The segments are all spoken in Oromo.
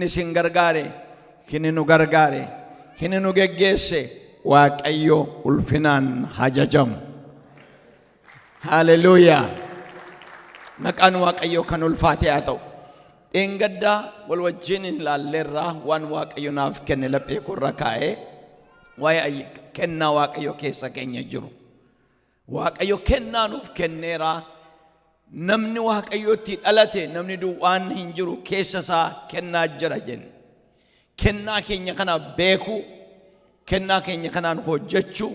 Inni isin gargaare, inni nu gargaare, inni nu geggeesse Waaqayyo ulfinaan haa jajamu. Haleluuyaa. Maqaan Waaqayyoo kan ulfaate haa ta'u. Dheengaddaa wal wajjin hin ilaalleerraa waan Waaqayyo naaf kenne laphee koorra kaa'ee waa'ee kennaa Waaqayyo keessa keenya jiru. Waaqayyo kennaa nuuf kenneera. Namni Waaqayyotti dhalate namni duwwaan hin jiru keessa isaa kennaa jira jenne. Kennaa keenya kana beekuu, kennaa keenya kanaan hojjechuu,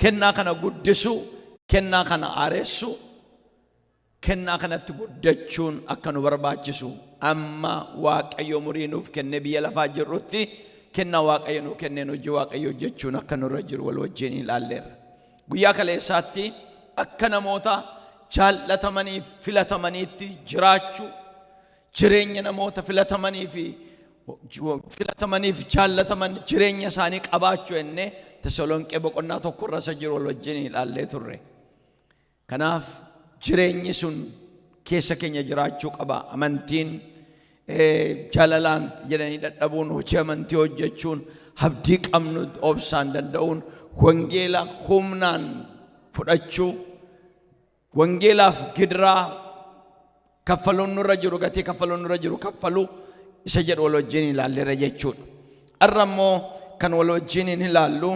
kennaa kana guddisuu, kennaa kana aaressuu, kennaa kanatti guddachuun akka nu barbaachisu amma Waaqayyo umurii nuuf kennee biyya lafaa jirrutti kennaa Waaqayyo nuu kenneen hojii Waaqayyo hojjechuun akka nurra jiru wal wajjin ilaalleerra. Guyyaa kaleessaatti akka namoota jaallatamaniif filatamaniitti jiraachuu, jireenya namoota filatamanii fi filatamaniif jaallataman jireenya isaanii qabaachuu jennee Tasalonqee boqonnaa tokko irra isa jiru wal wajjin ilaallee turre. Kanaaf jireenyi sun keessa keenya jiraachuu qaba. Amantiin jaalalaan jedhanii dadhabuun, hojii amantii hojjechuun, abdii qabnu obsaan danda'uun, wangeela humnaan fudhachuu, wangeelaaf gidiraa kaffaluun nurra jiru, gatii kaffaluun nurra jiru kaffaluu isa jedhu wal wajjin ilaalleerra jechuudha. Har'a immoo kan wal wajjin hin ilaallu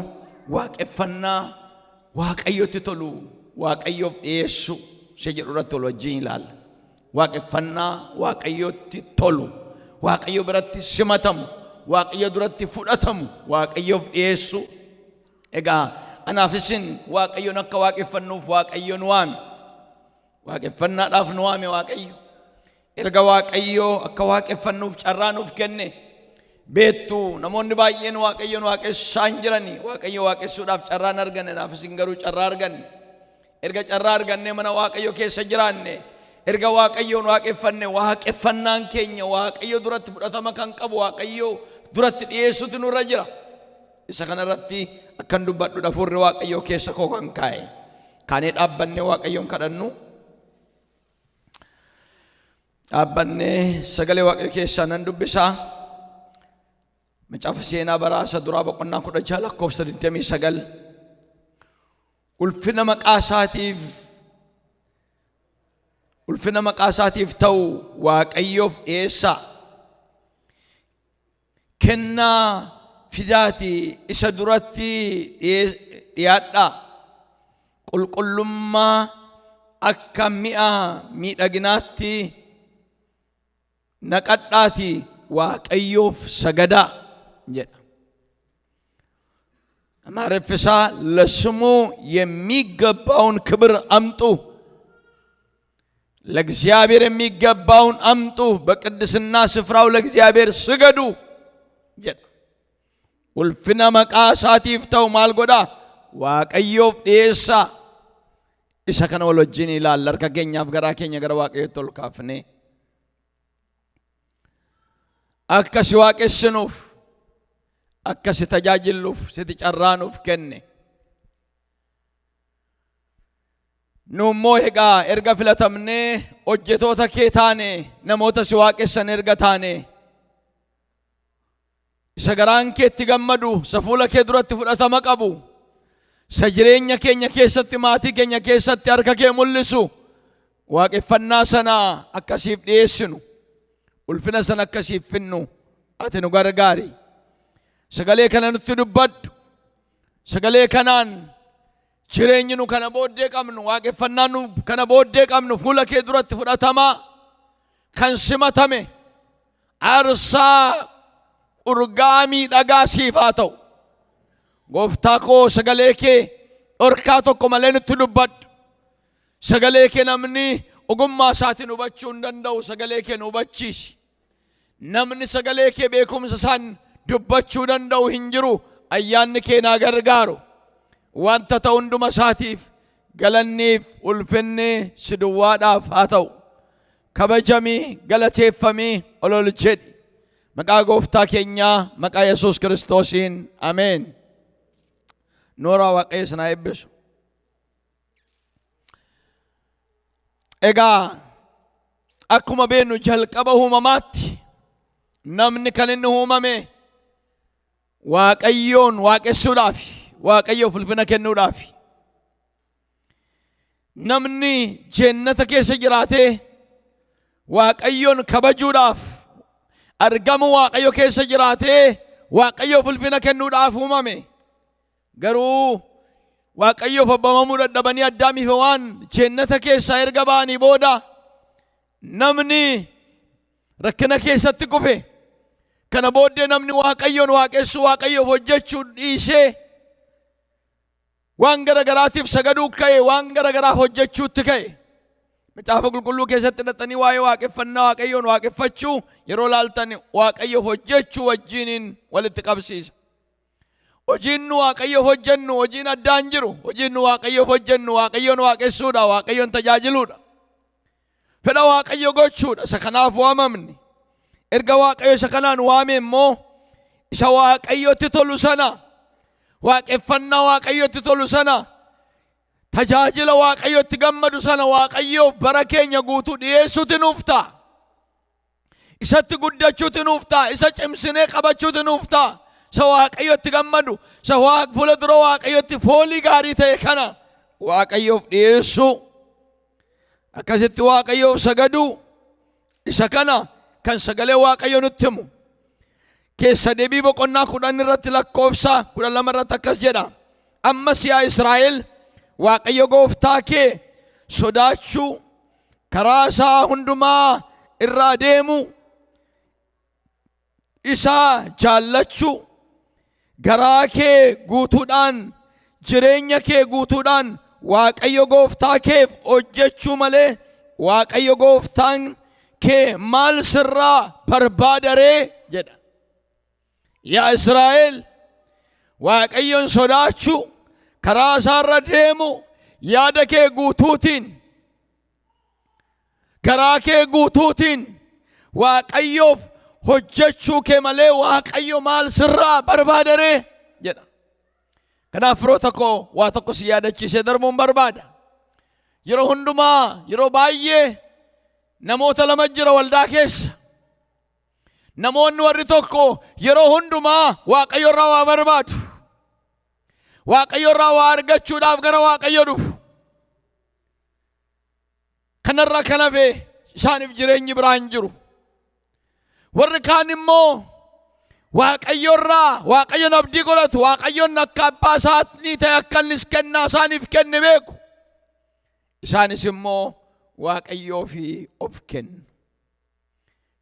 waaqeffannaa Waaqayyotti tolu Waaqayyoof dhiyeessuu isa jedhu irratti wal wajjin ilaalla. Waaqeffannaa Waaqayyotti tolu, Waaqayyo biratti simatamu, Waaqayyo duratti fudhatamu Waaqayyoof dhiyeessuu. Egaa anaaf isin Waaqayyoon akka waaqeffannuuf Waaqayyo nu waame. Waaqeffannaadhaaf nu waame Waaqayyo. Erga Waaqayyo akka waaqeffannuuf carraa nuuf kenne beektu namoonni baay'een Waaqayyoon waaqessaa hin jirani. Waaqayyo waaqessuudhaaf carraa hin arganne naaf isin garuu carraa arganne. Erga carraa argannee mana Waaqayyo keessa jiraanne erga Waaqayyoon waaqeffanne waaqeffannaan keenya Waaqayyo duratti fudhatama kan qabu Waaqayyo duratti dhiyeessutu nurra jira. Isa kanarratti akkan dubbadhu hafuurri Waaqayyoo keessa koo kan kaa'e. Kaanee dhaabbannee Waaqayyoon kadhannu. Dhaabbannee sagalee Waaqayyo keessaa nan dubbisaa. Macaafa seenaa baraa isa duraa boqonnaa 16 lakkoofsa 29. Ulfina maqaa isaatiif ulfina maqaa isaatiif ta'u Waaqayyoof dhiyeessaa. Kennaa fidaatii isa duratti dhiyaadhaa. Qulqullummaa akka mi'a miidhaginaatti naqadhaatii Waaqayyoof sagadaa jedha. Amaariffisaa ለስሙ የሚገባውን ክብር አምጡ፣ ለእግዚአብሔር የሚገባውን አምጡ፣ በቅድስና ስፍራው ለእግዚአብሔር ስገዱ jedha. Ulfina maqaa isaatiif ta'u maal godhaa? Waaqayyoof dhiyeessaa. Isa kana wal wajjin ilaalla. Harka keenyaaf garaa keenya gara Waaqayyootti ol kaafnee. Akka si waaqessinuuf, akka si tajaajilluuf siti carraa nuuf kenne. Nu immoo egaa erga filatamnee hojjetoota kee taane, namoota si waaqessan erga taane, isa garaan kee itti gammadu, isa fuula kee duratti fudhatama qabu, isa jireenya keenya keessatti, maatii keenya keessatti harka kee mul'isu, waaqeffannaa sana akkasiif dhiyeessinu, ulfina sana akkasiif finnu ati nu gargaari. Sagalee kana nutti dubbadhu. Sagalee kanaan jireenyi nu kana booddee qabnu, waaqeffannaan nu kana booddee qabnu fuula kee duratti fudhatamaa kan simatame aarsaa urgaa miidhagaa siif haa ta'u. Gooftaa koo sagalee kee dhorkaa tokko malee nutti dubbadhu. Sagalee kee namni ogummaa isaatiin hubachuu hin danda'u sagalee kee nu hubachiisi. Namni sagalee kee beekumsa isaan dubbachuu danda'u hin jiru. Ayyaanni kee naa gargaaru. Wanta ta'u hunduma isaatiif galanniif ulfinni si duwwaadhaaf haa ta'u. Kabajamii, galateeffamii, ol ol jedhi. Maqaa gooftaa keenyaa maqaa Yesuus Kiristoosiin ameen. Nooraa Waaqayyo isin haa eebbisu. Egaa akkuma beeknu jalqaba uumamaatti Namni kan inni uumame Waaqayyoon waaqessuudhaaf, Waaqayyoof ulfina kennuudhaaf. Namni jeennata keessa jiraatee Waaqayyoon kabajuudhaaf, argamu Waaqayyo keessa jiraatee Waaqayyoof ulfina kennuudhaaf uumame. Garuu Waaqayyoof abbamamuu dadhabanii Addaamiif Hewaan jeennata keessaa erga ba'anii booda namni rakkina keessatti kufe. Kana booddee namni Waaqayyoon waaqessuu, Waaqayyoof hojjechuu dhiisee waan gara garaatiif sagaduu ka'e, waan gara garaaf hojjechuutti ka'e. Macaafa Qulqulluu keessatti hidhatanii waa'ee waaqeffannaa, Waaqayyoon waaqeffachuu yeroo laaltan, Waaqayyoof hojjechuu wajjiniin walitti qabsiisa. Hojiin nu Waaqayyoof hojjennu hojiin addaan jiru. Hojiin nu Waaqayyoof hojjennu Waaqayyoon waaqessuudha, Waaqayyoon tajaajiluudha. Fedha Waaqayyo gochuudha. Isa kanaaf waamamne. Erga Waaqayyo isa kanaan waame immoo, isa Waaqayyotti tolu sana, waaqeffannaa Waaqayyotti tolu sana, tajaajila Waaqayyotti gammadu sana Waaqayyoof bara keenya guutuu dhiyeessuuti nuuf ta'a. Isatti guddachuuti nuuf ta'a. Isa cimsinee qabachuuti nuuf ta'a. Isa Waaqayyotti gammadu, isa fuula dura Waaqayyotti foolii gaarii ta'e kana Waaqayyoof dhiyeessuu. Akkasitti Waaqayyoof sagaduu, isa kana kan sagalee Waaqayyo nutti himu. Keessa Deebii boqonnaa 10 irratti lakkoofsa 12 irratti akkas jedha. Ammas yaa Israa'el, Waaqayyo gooftaa kee sodaachuu, karaa isaa hundumaa irraa deemuu, isaa jaallachuu, garaa kee guutuudhaan, jireenya kee guutuudhaan Waaqayyo gooftaa keef hojjechuu malee Waaqayyo gooftaan kee maal sirraa barbaadaree jedha. Yaa Israa'el, Waaqayyoon sodaachuu, karaa isaarra deemu, yaada kee guutuutiin, garaa kee guutuutiin Waaqayyoof hojjechuu kee malee Waaqayyo maal sirraa barbaadaree jedha. Kanaaf firoota koo, waa tokko si yaadachiisee darbuun barbaada. Yeroo hundumaa, yeroo baay'ee namoota lama jira waldaa keessa. Namoonni warri tokko yeroo hundumaa Waaqayyo irraa waa barbaadu. Waaqayyo irraa waa argachuudhaaf gara Waaqayyo dhufu. Kanarraa kan hafe isaaniif jireenyi biraa hin jiru. Warri kaan immoo Waaqayyo irraa, Waaqayyoon abdii godhatu, Waaqayyoon akka abbaa isaanii ta'e, akka innis kennaa isaaniif kenne beeku. Isaanis immoo Waaqayyoo fi of kennu.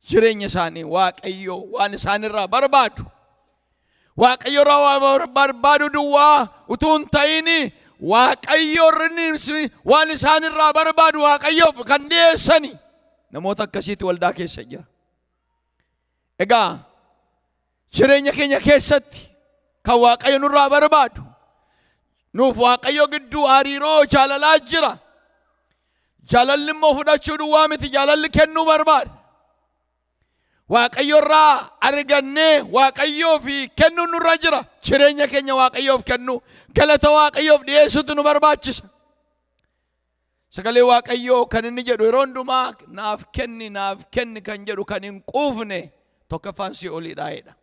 Jireenya isaanii Waaqayyo waan isaanirraa barbaadu, Waaqayyo irraa waa barbaadu duwwaa utuu hin ta'in, Waaqayyo waan isaanirraa barbaadu Waaqayyoof kan dhiyeessani. Namoota akkasiitu waldaa keessa jira. Egaa jireenya keenya keessatti kan Waaqayyo nurraa barbaadu, nuuf Waaqayyo gidduu hariiroo jaalalaa jira. Jaalalli immoo fudhachuu duwwaa miti, jaalalli kennuu barbaada. Waaqayyo irraa argannee Waaqayyoo fi kennuun nurra jira. Jireenya keenya Waaqayyoof kennuu, galata Waaqayyoof dhiyeessuutu nu barbaachisa. Sagalee Waaqayyoo kan inni jedhu yeroo hundumaa naaf kenni, naaf kenni kan jedhu kan hin quufne, tokkoffaan si'ooliidha jedha.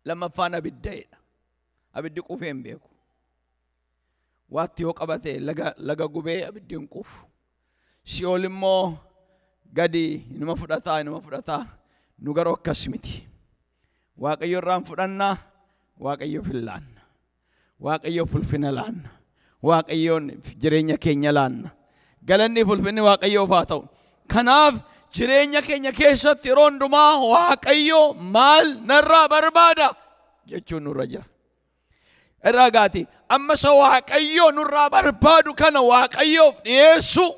Lammaffaan abidda jedha. Abiddi quufee hin beeku. Waatti yoo qabate laga gubee abiddi hin quufu. Si'ool immoo gadi inuma fudhataa, inuma fudhataa. Nu garuu akkas miti. Waaqayyo irraan fudhannaa, Waaqayyoof hin laanna. Waaqayyoof ulfina laanna. Waaqayyoon jireenya keenya laanna. Galanni fi ulfinni Waaqayyoof haa ta'u. Kanaaf jireenya keenya keessatti yeroo hundumaa Waaqayyo maal narraa barbaada jechuun nurra jira. Irraa gaati amma isa Waaqayyo nurraa barbaadu kana Waaqayyoof dhiyeessuu,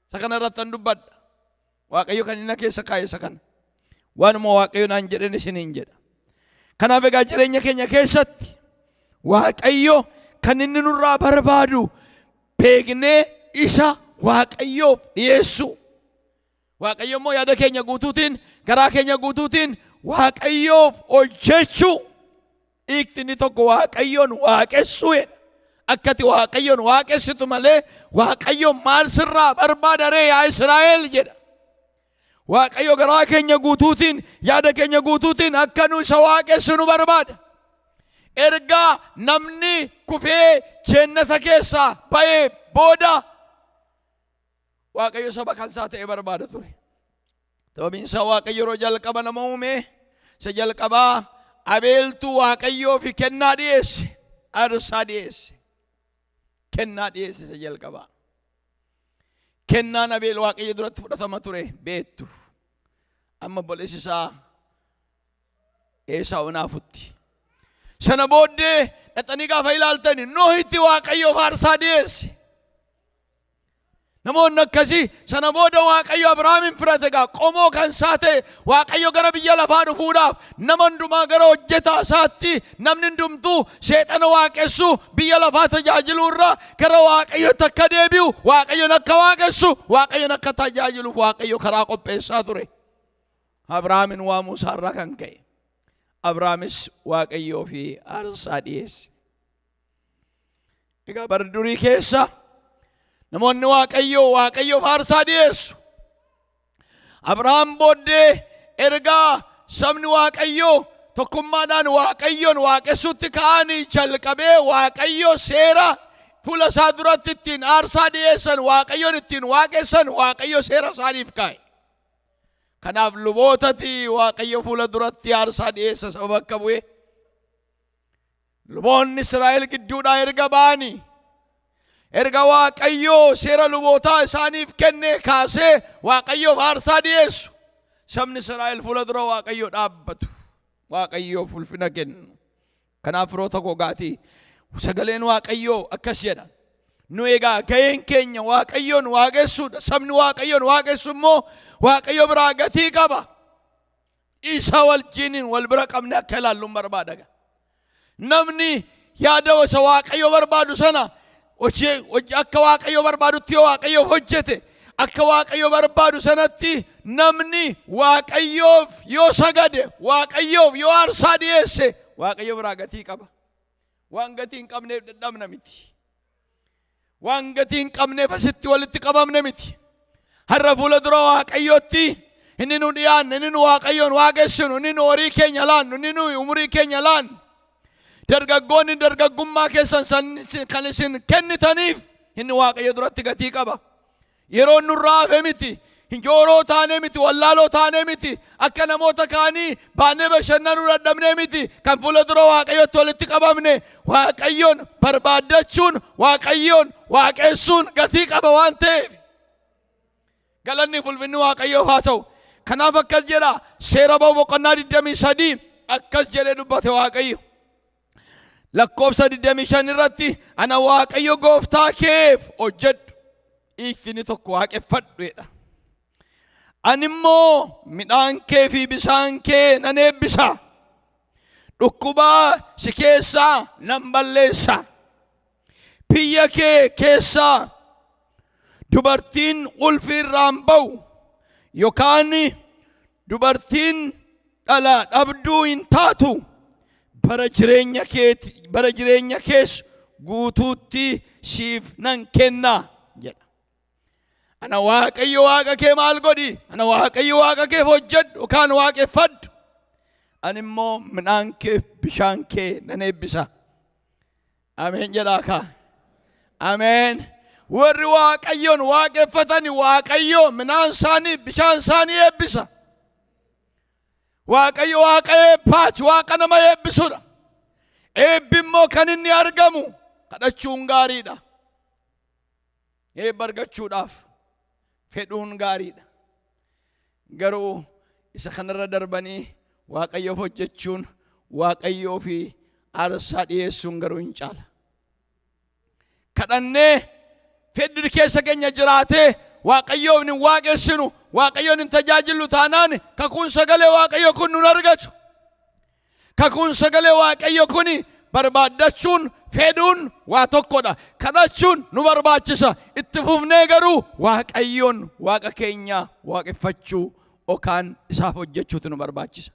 isa kana irratti an dubbadha. Waaqayyo kan inni keessa kaa'e isa kana. Waanuma Waaqayyo naan jedhen isiniin jedha. Kanaaf egaa jireenya keenya keessatti Waaqayyo kan inni nurraa barbaadu beeknee isa Waaqayyoof dhiyeessuu. Waaqayyo immoo yaada keenya guutuutiin, garaa keenya guutuutiin Waaqayyoof hojjechuu. Hiikti inni tokko Waaqayyoon waaqessuu jedha. Akka ati Waaqayyoon waaqessitu malee Waaqayyoon maal sirraa barbaada ree, yaa Israa'el jedha. Waaqayyo garaa keenya guutuutiin, yaada keenya guutuutiin akka nu isa waaqessinu barbaada. Erga namni kufee jeennata keessaa ba'ee booda Waaqayyo saba kan isaa ta'e barbaada ture. Sababiin isaa Waaqayyo yeroo jalqaba nama uume, isa jalqabaa Abeeltu Waaqayyoo fi kennaa dhiyeesse, aarsaa dhiyeesse. Kennaa dhiyeesse isa jalqabaa. Kennaan Abeel Waaqayyo duratti fudhatama ture beektu. Amma obboleessi isaa Eesaawu naafutti. Sana booddee dhaqxanii gaafa ilaaltan Nohitti Waaqayyoof aarsaa dhiyeesse. Namoonni akkasii sana booda Waaqayyo Abrahaamin filate. Egaa qomoo kan isaa ta'e Waaqayyo gara biyya lafaa dhufuudhaaf nama hundumaa gara hojjetaa isaatti, namni hundumtuu seexana waaqessu, biyya lafaa tajaajiluu irraa gara Waaqayyotti akka deebi'u, Waaqayyoon akka waaqessu, Waaqayyoon akka tajaajiluuf Waaqayyo karaa qopheessaa ture. Abrahaamin waamuu isaarraa kan ka'e. Abrahaamis Waaqayyoo fi aarsaa dhiyeesse. Egaa bara durii keessa namoonni Waaqayyoo Waaqayyoof aarsaa dhiyeessu. Abrahaam booddee ergaa sabni Waaqayyoo tokkummaadhaan Waaqayyoon waaqessuutti ka'anii jalqabee Waaqayyo seera fuula isaa duratti ittiin aarsaa dhiyeessan, Waaqayyoon ittiin waaqessan, Waaqayyo seera isaaniif kaa'e. Kanaaf lubootati Waaqayyo fuula duratti aarsaa dhiyeessa saba bakka bu'ee. Luboonni Israa'el gidduudhaa erga ba'anii, erga Waaqayyoo seera lubootaa isaaniif kennee kaasee Waaqayyoof aarsaa dhiyeessu. Sabni Israa'el fuula dura Waaqayyoo dhaabbatu. Waaqayyoof ulfina kennu. Kanaaf firoota koo gaatii sagaleen Waaqayyoo akkas jedha. Nu egaa ga'een keenya Waaqayyoon waaqessuudha. Sabni Waaqayyoon waaqessu immoo Waaqayyo biraa gatii qaba. Isa wajjiniin wal bira qabne akka ilaallu barbaada. Namni yaada isa Waaqayyo barbaadu sana hojii akka Waaqayyo barbaadutti yoo Waaqayyoof hojjete, akka Waaqayyo barbaadu sanatti namni Waaqayyoof yoo sagade, Waaqayyoof yoo aarsaa dhiyeesse, Waaqayyo biraa gatii qaba. Waan gatii hin qabneef dadhabna miti. Waan gatii hin qabneef asitti walitti qabamne miti. Har'a fuula dura Waaqayyootti inni nu dhiyaanne, inni nu Waaqayyoon waaqessinu, inni nu horii keenya laannu, inni nu umurii keenya laannu. Dargaggoonni dargaggummaa keessan kan isin kennitaniif inni Waaqayyo duratti gatii qaba. Yeroon nurraa hafe miti. Jooroo taanee miti, wallaaloo taanee miti, akka namoota kaanii baanee bashannanuu dadhabnee miti. Kan fuula dura Waaqayyotti walitti qabamne Waaqayyoon barbaaddachuun, Waaqayyoon waaqessuun gatii qaba waan ta'eef. Galanni fulfinni Waaqayyoof haa ta'u. Kanaaf akkas jedha, Seera Ba'uu boqonnaa 23 akkas jedhee dubbate Waaqayyo. Lakkoofsa 25 irratti, "Ana Waaqayyo gooftaa keef hojjedhu. Dhiiktini tokko waaqeffadhu," jedha. "Ani immoo midhaan kee fi bishaan kee nan eebbisa. Dhukkubaa si keessaa nan balleessa. Biyya kee keessaa dubartiin ulfi irraan ba'u yookaan dubartiin dhala dhabduu hin taatu. Bara jireenya keeti, bara jireenya kees guutuutti siif nan kenna," jedha. Ana Waaqayyo Waaqa kee maal godhi? Ana Waaqayyo Waaqa keef hojjedhu yookaan waaqeffadhu. Ani immoo midhaan kee, bishaan kee nan eebbisa. Ameen jedhaa kaa. Ameen. Warri Waaqayyoon waaqeffatani Waaqayyo midhaan isaanii, bishaan isaanii eebbisa. Waaqayyo Waaqa eebbaati, Waaqa nama eebbisudha. Eebbi immoo kan inni argamu kadhachuun gaariidha. Eebba argachuudhaaf fedhuun gaariidha. Garuu isa kanarra darbanii Waaqayyoof hojjechuun, Waaqayyoo fi aarsaa dhiyeessuun garuu hin caala. Kadhannee fedhi keessa keenya jiraatee Waaqayyoof hin waaqessinu, Waaqayyoon hin tajaajillu taanaan kakuun sagalee Waaqayyoo kun nun argatu. Kakuun sagalee Waaqayyo kun barbaaddachuun, fedhuun waa tokkodha. Kadhachuun nu barbaachisa. Itti fufnee garuu Waaqayyoon Waaqa keenya waaqeffachuu yookaan isaaf hojjechuutu nu barbaachisa.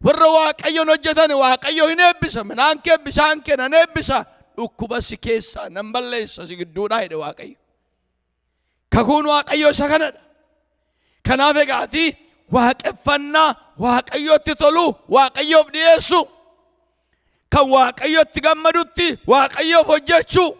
Warra Waaqayyoon hojjetan Waaqayyo hin eebbisa. Midhaan kee, bishaan kee nan eebbisa. Dhukkuba si keessaa nan balleessa, si gidduudhaa jedhe Waaqayyo. Kakuun Waaqayyo isa kanadha. Kanaaf egaati waaqeffannaa Waaqayyotti tolu Waaqayyoof dhiyeessu. Kan Waaqayyotti gammadutti Waaqayyoof hojjechuu.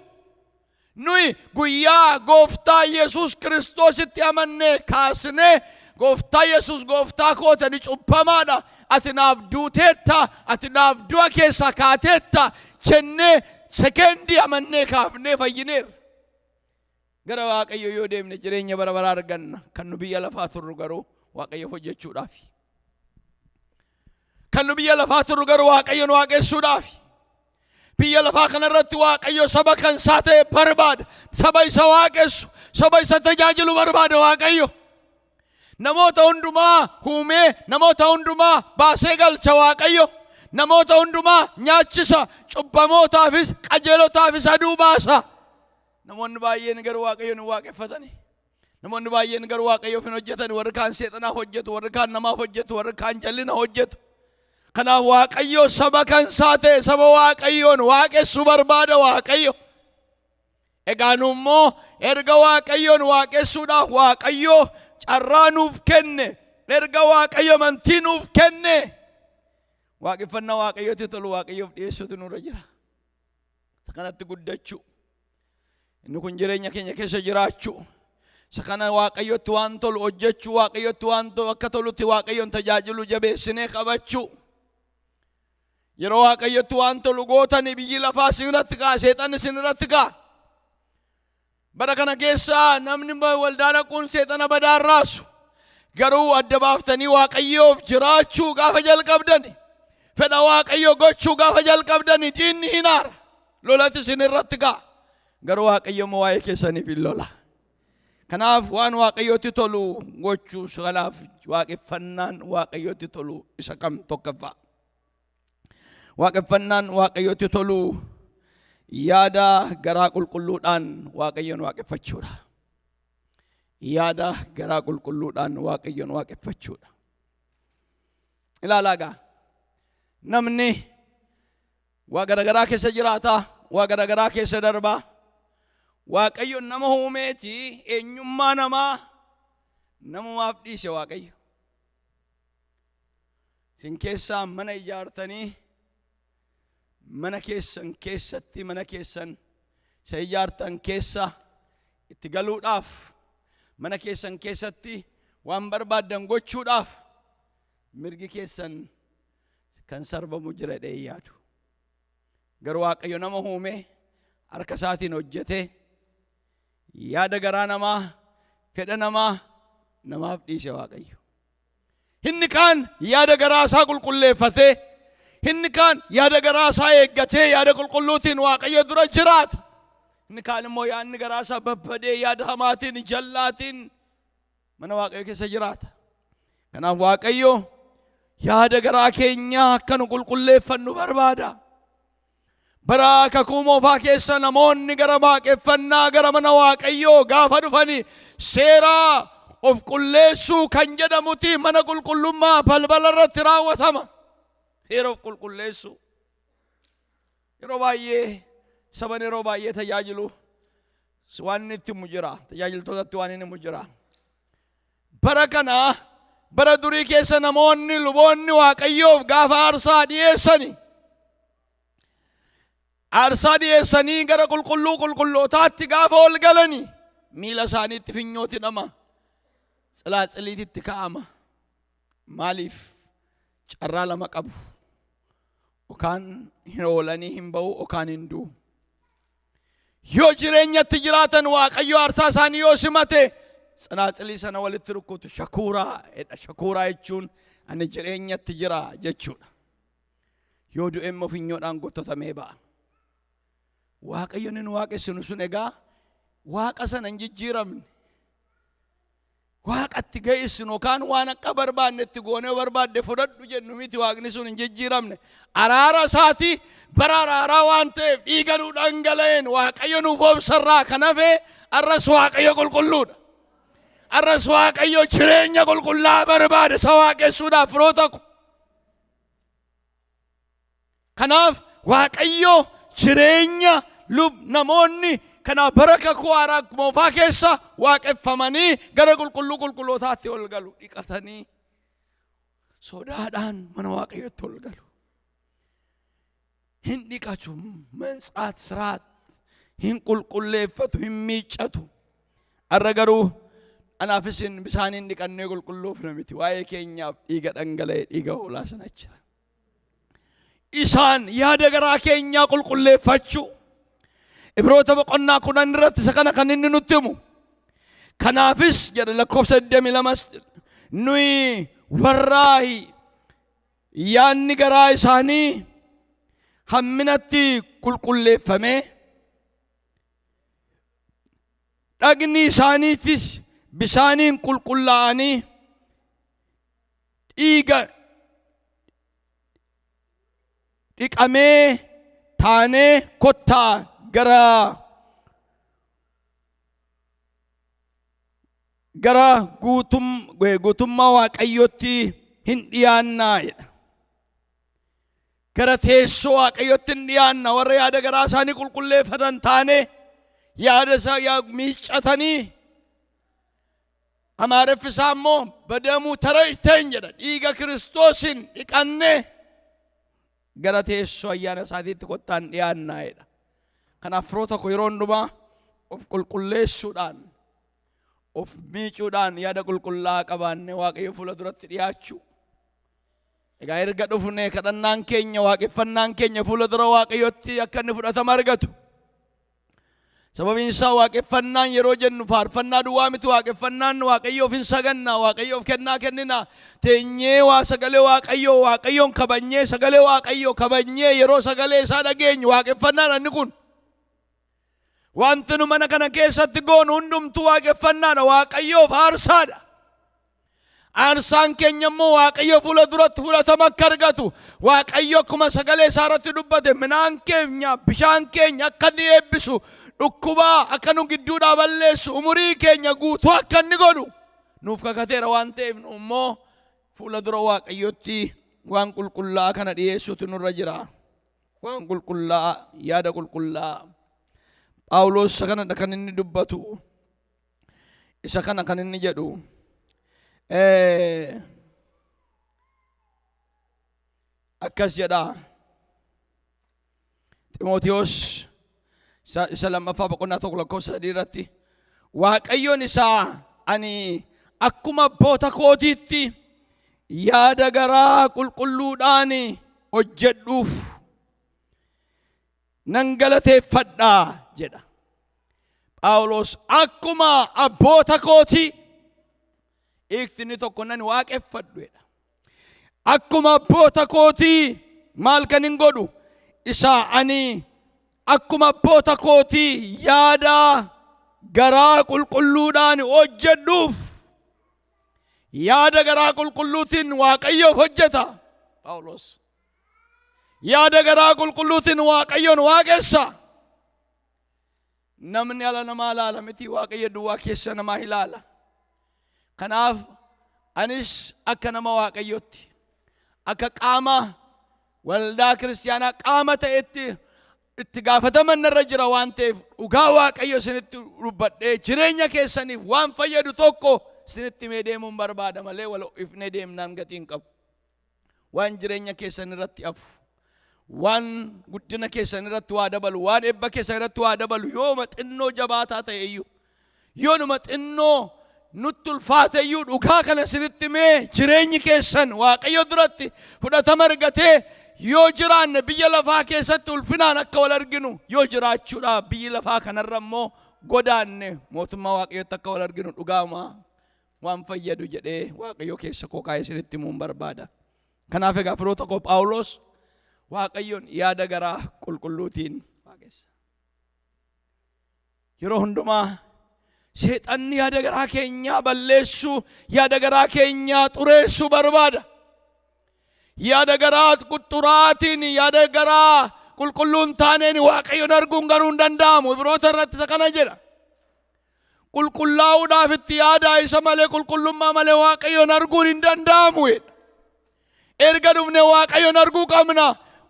Nuyi guyyaa Gooftaa Yesuus Kiristoositti amannee kaasnee, Gooftaa Yesuus gooftaa kooti, ani cubbamaadha, ati naaf duuteetta, ati naaf du'a keessaa kaateetta jennee sekendii amannee kaafnee fayyineerra. Gara Waaqayyo yoo deemne jireenya bara baraa arganna. Kan nu biyya lafaa turru garuu Waaqayyoof hojjechuudhaafi. Kan nu biyya lafaa turru garuu Waaqayyoon waaqessuudhaafi. Biyya lafaa kanarratti Waaqayyo saba kan isaa ta'e barbaada. Saba isa waaqessu, saba isa tajaajilu barbaada Waaqayyo. Namoota hundumaa uumee, namoota hundumaa baasee galcha Waaqayyo. Namoota hundumaa nyaachisa, cubbamootaafis qajeelotaafis aduu baasa. Namoonni baay'een garuu Waaqayyoon hin waaqeffatani. Namoonni baay'een garuu Waaqayyoof hin hojjetan. Warri kaan seexanaaf hojjetu, warri kaan namaaf hojjetu, warri kaan jallina hojjetu. Kanaaf Waaqayyo saba kan isaa ta'e, saba Waaqayyoon waaqessuu barbaada Waaqayyo. Egaa nu immoo erga Waaqayyoon waaqessuudhaaf Waaqayyo carraa nuuf kenne, erga Waaqayyo amantii nuuf kenne, waaqeffannaa Waaqayyotti tolu Waaqayyoof dhiyeessuutu nurra jira. Isa kanatti guddachuu. Inni kun jireenya keenya keessa jiraachuu. Isa kana Waaqayyotti waan tolu hojjechuu, Waaqayyotti waan tolu akka tolutti Waaqayyoon tajaajilu jabeessinee qabachuu. Yeroo Waaqayyotti waan tolu gootanii biyyi lafaa isin irratti ka'a, seexanni isin irratti ka'a. Bara kana keessa namni waldaa dhaquun seexana badaan raasu. Garuu adda baaftanii Waaqayyoof jiraachuu gaafa jalqabdani, fedha Waaqayyoo gochuu gaafa jalqabdani, diinni hin aara. Lolati isin irratti ka'a. Garuu Waaqayyo immoo waa'ee keessaniif hin lola. Kanaaf waan Waaqayyootti tolu gochuu, kanaaf waaqeffannaan Waaqayyootti tolu isa kam? Tokkoffaa. Waaqeffannaan Waaqayyootti tolu yaada garaa qulqulluudhaan Waaqayyoon waaqeffachuudha. Yaada garaa qulqulluudhaan Waaqayyoon waaqeffachuudha. Ilaalaa gaa, namni waa garagaraa keessa jiraata, waa garagaraa keessa darbaa. Waaqayyo nama uumeeti, eenyummaa namaa namumaaf dhiise Waaqayyo. Isin keessaa mana ijaartanii mana keessan keessatti, mana keessan isa ijaartan keessa itti galuudhaaf, mana keessan keessatti waan barbaaddan gochuudhaaf mirgi keessan kan sarbamu jira jedhee yaadu. Garuu Waaqayyo nama uume, harka isaatiin hojjete, yaada garaa namaa, fedha namaa namaaf dhiise Waaqayyo. Inni kaan yaada garaa isaa qulqulleeffatee, inni kaan yaada garaa isaa eeggatee yaada qulqulluutiin Waaqayyo dura jiraata. Inni kaan immoo yaadni garaa isaa babbadee yaada hamaatiin, jallaatiin mana Waaqayyo keessa jiraata. Kanaaf Waaqayyo yaada garaa keenyaa akka nu qulqulleeffannu barbaada. Bara Kakuu Moofaa keessa namoonni gara waaqeffannaa, gara mana Waaqayyoo gaafa dhufani, seera of qulleessuu kan jedhamuti mana qulqullummaa balbala irratti raawwatama. Seera of qulqulleessuu. Yeroo baay'ee saban yeroo baay'ee tajaajilu waan inni itti himu jira. Tajaajiltootatti waan inni himu jira. Bara kana, bara durii keessa namoonni, luboonni Waaqayyoof gaafa aarsaa dhiyeessani, aarsaa dhiyeessanii gara qulqulluu qulqullootaatti gaafa ol galani, miila isaaniitti finyooti hidhama. Tsilaatsiliititti kaa'ama. Maaliif? Carraa lama qabu. Yookaan hin oolanii hin ba'u, yookaan hin du'u. Yoo jireenyatti jiraatan, Waaqayyo aarsaa isaanii yoo simate, tsanaaxilii sana walitti rukkutu, shakuuraa jedha. Shakuuraa jechuun ani jireenyatti jira jechuudha. Yoo du'e immoo finyoodhaan gottotamee ba'a. Waaqayyo inni nu waaqessinu sun egaa Waaqa sana hin jijjiiramne. Waaqatti ga'issinu yookaan waan akka barbaanne itti goonee barbaadde fudhadhu jennu miti. Waaqni sun hin jijjiiramne. Araara isaati, bara araaraa waan ta'eef, dhiiga nu dhangala'een Waaqayyo nuuf obsarraa kan hafe, arras Waaqayyo qulqulluudha. Arras Waaqayyo jireenya qulqullaa barbaada isa waaqessuudhaaf, firoota ko. Kanaaf Waaqayyo jireenya lub namoonni kanaaf bara Kakuu Haaraa Moofaa keessa waaqeffamanii gara qulqulluu qulqullootaatti ol galu dhiqatanii. Sodaadhaan mana Waaqayyootti ol galu. Hin dhiqatu, መንጻት ስርዓት hin qulqulleeffatu, hin miiccatu. Har'a garuu anaaf isin bisaaniin dhiqannee qulqulluufna miti. Waa'ee keenyaaf dhiiga dhangala'e, dhiiga hoolaa sana jira. Isaan yaada garaa keenyaa qulqulleeffachuu. Ibroota boqonnaa 10 irratti isa kana kan inni nutti himu. Kanaafis jedha, lakkoofsa 22, nuyi warra yaadni garaa isaanii hamminatti qulqulleeffame, dhagni isaaniitis bisaaniin qulqullaa'anii, dhiiga dhiqamee taanee, kottaa gara guutummaa Waaqayyootti hin dhiyaannaa jedha. Gara teessoo Waaqayyootti hin dhiyaanna, warra yaada garaa isaanii qulqulleeffatan taane, yaada isaa miiccatanii. Amaariffi isaa immoo በደሙ ተረጭተን jedha. Dhiiga Kiristoosiin dhiqannee gara teessoo ayyaana isaatiitti kottaan dhiyaannaa jedha. Kanaaf firoota koo, yeroo hundumaa of qulqulleessuudhaan, of miicuudhaan, yaada qulqullaa'aa qabaannee Waaqayyo fuula duratti dhiyaachuu. Egaa erga dhufnee kadhannaan keenya, waaqeffannaan keenya fuula dura Waaqayyotti akka inni fudhatama argatu. Sababiin isaa waaqeffannaan yeroo jennu faarfannaa duwwaa miti. Waaqeffannaan Waaqayyoof hin saganna, Waaqayyoof kennaa kennina. Teenyee waa sagalee Waaqayyoo, Waaqayyoon kabanyee, sagalee Waaqayyoo kabanyee, yeroo sagalee isaa dhageenyu waaqeffannaan inni kun. Wanti nu mana kana keessatti goonu hundumtuu waaqeffannaadha. Waaqayyoof aarsaadha. Aarsaan keenya immoo Waaqayyo fuula duratti fudhatama akka argatu, Waaqayyo akkuma sagalee isaa irratti dubbate midhaan keenya, bishaan keenya akka inni eebbisu, dhukkubaa akka nu gidduudhaa balleessu, umurii keenya guutuu akka inni godhu nuuf kakateera waan ta'eef, nu immoo fuula dura Waaqayyotti waan qulqullaa'aa kana dhiyeessuutu nurra jira. Waan qulqullaa'aa, yaada qulqullaa'aa. Phaawulos isa kanadha kan inni dubbatu. Isa kana kan inni jedhu. Akkas jedha. Ximootiyoos isa lammaffaa boqonnaa 1 lakkoofsa 3 irratti, Waaqayyoon isaa ani akkuma abboota kootiitti yaada garaa qulqulluudhaan hojjedhuuf nan galateeffadha jedha. Phaawulos akkuma abboota kootii, hiikti tokko nan waaqeffadhu jedha. Akkuma abboota kootii maal kan hin godhu? Isa ani akkuma abboota kootii yaada garaa qulqulluudhaan hojjedhuuf, yaada garaa qulqulluutiin Waaqayyoof hojjeta. Phaawulos yaada garaa qulqulluutiin Waaqayyoon waaqessa. Namni ala namaa ilaala miti, Waaqayyo duwwaa keessa namaa ilaala. Kanaaf anis akka nama Waaqayyotti, akka qaama waldaa kiristaanaa qaama ta'etti, itti gaafataman narra jira waan ta'eef, dhugaa Waaqayyo isinitti dubbadhee jireenya keessaniif waan fayyadu tokko isinitti himee deemuun barbaada malee wal ifnee deemnaan gatii hin qabu. Waan jireenya keessan irratti hafu, waan guddina keessan irratti waa dabalu, waan eebba keessan irratti waa dabalu, yooma xinnoo jabaataa ta'e iyyuu, yoonuma xinnoo nutti ulfaate iyyuu, dhugaa kana isinitti himee jireenyi keessan Waaqayyo duratti fudhatama argatee yoo jiraanne, biyya lafaa keessatti ulfinaan akka wal arginu yoo jiraachuudhaaf, biyyi lafaa kanarra immoo godaanne mootummaa Waaqayyotti akka wal arginu, dhugaama waan fayyadu jedhee Waaqayyo keessa koo kaa'ee isinitti himuun barbaada. Kanaaf egaa firoota koo, Phaawulos Waaqayyoon yaada garaa qulqulluutiin waaqessa. Yeroo hundumaa seexanni yaada garaa keenyaa balleessuu, yaada garaa keenyaa xureessuu barbaada. Yaada garaa xuraatiin, yaada garaa qulqulluun taaneen Waaqayyoon arguun garuu hin danda'amu. Ibroota irratti isa kana jedha. Qulqullaa'uudhaaf itti yaadaa, isa malee, qulqullummaa malee Waaqayyoon arguun hin danda'amu jedha. Erga dhufne Waaqayyoon arguu qabna.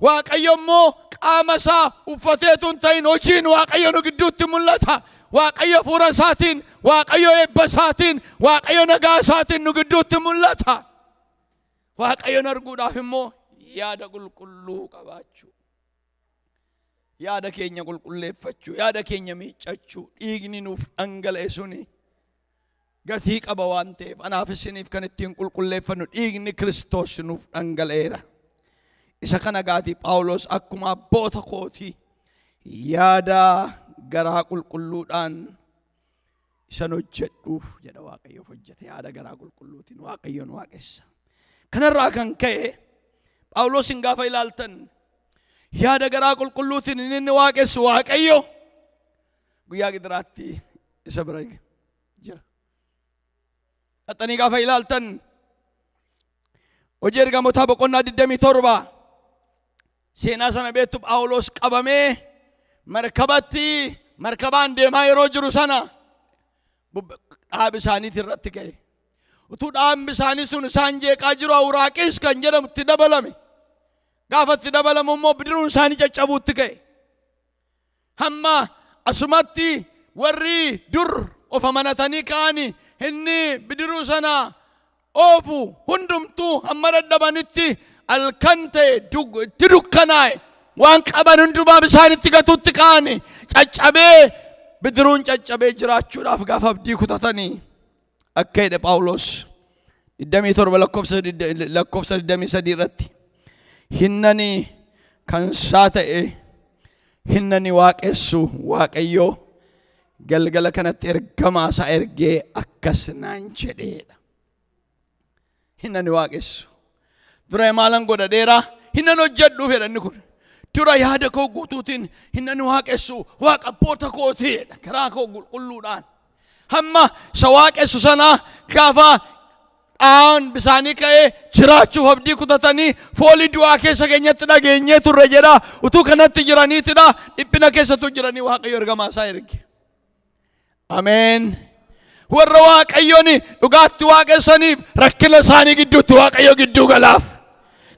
Waaqayyo immoo qaama isaa uffateetu hin ta'in, hojiin Waaqayyo nu gidduutti mul'ata. Waaqayyo hafuura isaatiin, Waaqayyo eebba isaatiin, Waaqayyo nagaa isaatiin nu gidduutti mul'ata. Waaqayyoon arguudhaaf immoo yaada qulqulluu qabaachuu. Yaada keenya qulqulleeffachuu, yaada keenya miiccachuu, dhiigni nuuf dhangala'e suni gatii qaba waan ta'eef anaaf isiniif kan ittiin qulqulleeffannu dhiigni Kiristoos nuuf dhangala'eera. Isa kana gaatii Phaawulos akkuma abboota kootii yaada garaa qulqulluudhaan isan hojjedhuuf jedha. Waaqayyoof hojjete, yaada garaa qulqulluutiin Waaqayyoon waaqessa. Kanarraa kan ka'e Phaawulosin gaafa ilaaltan, yaada garaa qulqulluutiin inni waaqessu Waaqayyo guyyaa gidiraatti isa bira jira. Dhaxxanii gaafa ilaaltan, Hojii Ergamootaa boqonnaa 27, seenaa sana beektu. Phaawulos qabamee markabatti, markabaan deemaa yeroo jiru sana dhaabi isaaniitii irratti ka'e. Utuu dhaabbi isaanii sun isaan jeeqaa jiru, Awuraaqis kan jedhamu itti dabalame. Gaafa itti dabalamu immoo bidiruun isaanii caccabuutti ka'e. Hamma asumatti warri dur of amanatanii ka'anii inni bidiruu sana oofu hundumtuu hamma dadhabanitti, halkan ta'e, itti dukkanaa'e, waan qaban hundumaa bishaanitti gatuutti ka'anii, caccabee, bidiruun caccabee jiraachuudhaaf gaafa abdii kutatanii, akka jedhe Phaawulos 27 lakkoofsa 23 irratti, "Hinnani kan isaa ta'e, hinnani waaqessu Waaqayyo galgala kanatti ergamaa isaa ergee akkas naan jedheedha." Hinnani waaqessu. Dura maalan godha dheeraa hinnan hojjedhuuf jedha inni kun. Dura yaada koo guutuutiin hinnani waaqessu Waaqa abboota kootii jedha, karaa koo qulqulluudhaan. Hamma isa waaqessu sana gaafa dhaan bisaanii ka'ee jiraachuuf abdii kutatanii, foolii du'aa keessa keenyatti dhageenyee turre jedha. Utuu kanatti jiraniitidha, dhiphina keessattuu jiranii, Waaqayyo ergamaa isaa erge. Ameen. Warra Waaqayyoon dhugaatti waaqessaniif rakkina isaanii gidduutti Waaqayyo gidduu galaaf.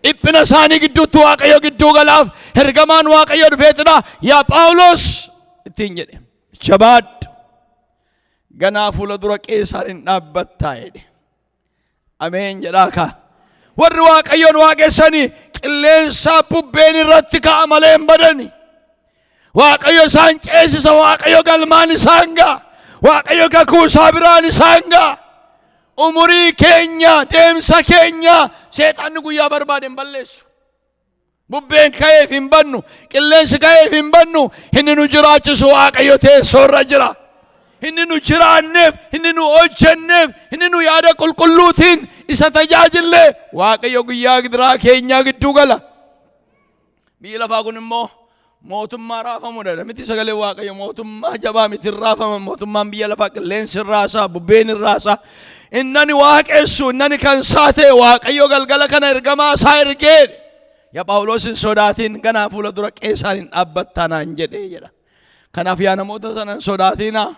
Dhiphina isaanii gidduutti Waaqayyo gidduu galaaf. Ergamaan Waaqayyo dhufeetidha. "Yaa Phaawulos," ittiin jedhe. "Jabaadhu. Ganaa fuula dura Qeesaariin dhaabbattaa," jedhe. Ameen jedhaa kaa. Warri Waaqayyoon waaqessanii qilleensa bubbeen irratti ka'a malee hin badani. Waaqayyo isaan ceesisa, Waaqayyo galmaan isaan ga'a. Waaqayyo kakuu isaa biraan isaan ga'a. Umurii keenya, deemsa keenya seexanni guyyaa barbaade hin balleessu. Bubbeen ka'eef hin bannu, qilleensi ka'eef hin bannu, inni nu jiraachisu Waaqayyo teessoo irra jira. Inni nu jiraanneef, inni nu hojjenneef, inni nu yaada qulqulluutiin isa tajaajille Waaqayyo guyyaa gidiraa keenyaa gidduu gala. Biyyi lafaa kun immoo mootummaa raafamudha. Miti sagalee Waaqayyo mootummaa jabaa miti hin raafaman. Mootummaan biyya lafaa qilleensi hin raasaa, bubbeen hin raasaa. Innani waaqessu, innani kan isaa ta'e Waaqayyo galgala kana ergamaa isaa ergee, "Yaa Phaawulos, hin sodaatin, ganaa fuula dura Qeesaariin dhaabbattaa," naan jedhee jedha. Kanaaf yaa namoota sana, hin sodaatinaa.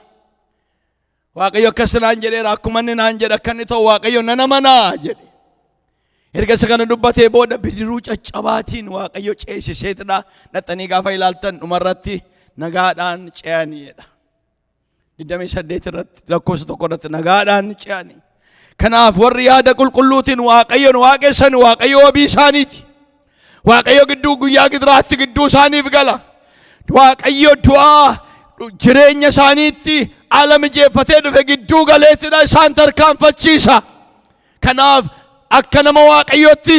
Waaqayyo akkas naan jedheera, akkuma inni naan jedhe akka inni ta'u Waaqayyo nan amanaa jedhe. Erga isa kana dubbatee booda bidiruu caccabaatiin Waaqayyo ceesiseetidha. Dhaxxanii gaafa ilaaltan, dhumarratti nagaadhaan ce'aniidha. 28 irratti, lakkoofsa 1 irratti, nagaadhaan ce'anii. Kanaaf warri yaada qulqulluutiin Waaqayyoon waaqessan Waaqayyo wabii isaaniiti. Waaqayyo gidduu guyyaa gidiraatti gidduu isaaniif gala. Waaqayyo du'aa jireenya isaaniitti haala mijeeffatee dhufe gidduu galeetidha isaan tarkaanfachiisa. Kanaaf akka nama Waaqayyootti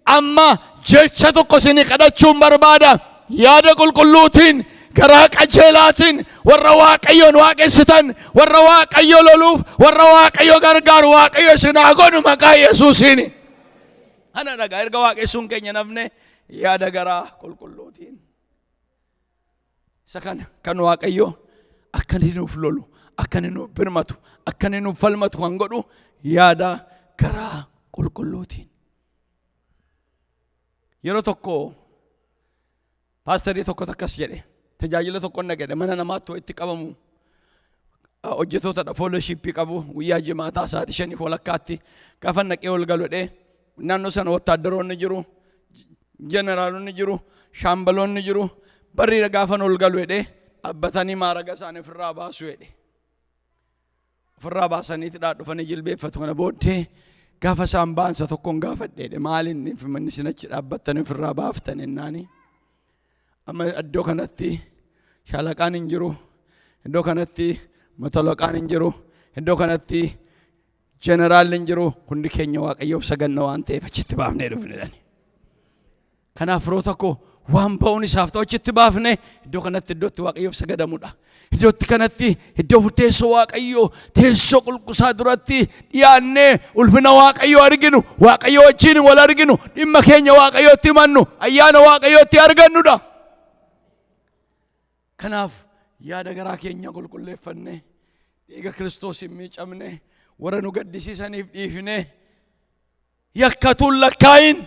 amma jecha tokko isinii kadhachuun barbaada. Yaada qulqulluutiin, garaa qajeelaatiin warra Waaqayyoon waaqessitan, warra Waaqayyo loluuf, warra Waaqayyo gargaaru Waaqayyo isin haa godhu maqaa Yesuusiin. Kana dhagaa erga waaqessuun keenya nafne yaada garaa qulqulluutiin. Isa kana kan Waaqayyo akka inni nuuf lolu, akka inni nuuf birmatu, akka inni nuuf falmatu kan godhu yaada garaa qulqulluutiin. Yeroo tokko paasterii tokko akkas jedhe, tajaajila tokko nagade, mana namaatti walitti qabamu, hojjettootadha, fellowship qabu. Guyyaa jimaataa sa'aatii 5:30tti gaafa naqee ol galu dhee, naannoo sana wattaaddaroonni jiru, jeneraalonni jiru, shaambaloonni jiru. Barriira gaafan ol galu jedhee, dhaabbatanii maaraga isaanii ofirraa baasu jedhe. Ofirraa baasaniiti dhufanii jilbeeffatu. Kana booddee Gaafa isaan ba'an isa tokkoon gaafadheedhe maal inni manni isin achi dhaabbattan ofirraa baaftan ennaani. Amma iddoo kanatti shaalaqaan hin jiru, iddoo kanatti matalaqaan hin jiru, iddoo kanatti jeneraalli hin jiru, hundi keenya Waaqayyoof saganna waan ta'eef achitti baafnee dhufne jedhani. Kanaaf firoota koo waan ba'uun isaaf ta'u achitti baafne iddoo kanatti iddootti Waaqayyoof sagadamudha. Iddootti kanatti iddoo teessoo Waaqayyoo teessoo qulqusaa duratti dhiyaannee ulfina Waaqayyoo arginu, Waaqayyoo wajjin wal arginu, dhimma keenya Waaqayyootti himannu, ayyaana Waaqayyootti argannudha. Kanaaf yaada garaa keenya qulqulleeffanne, dhiiga Kiristoosiin miicamne, warra nu gaddisiisaniif dhiifne, yakkatuun lakkaayin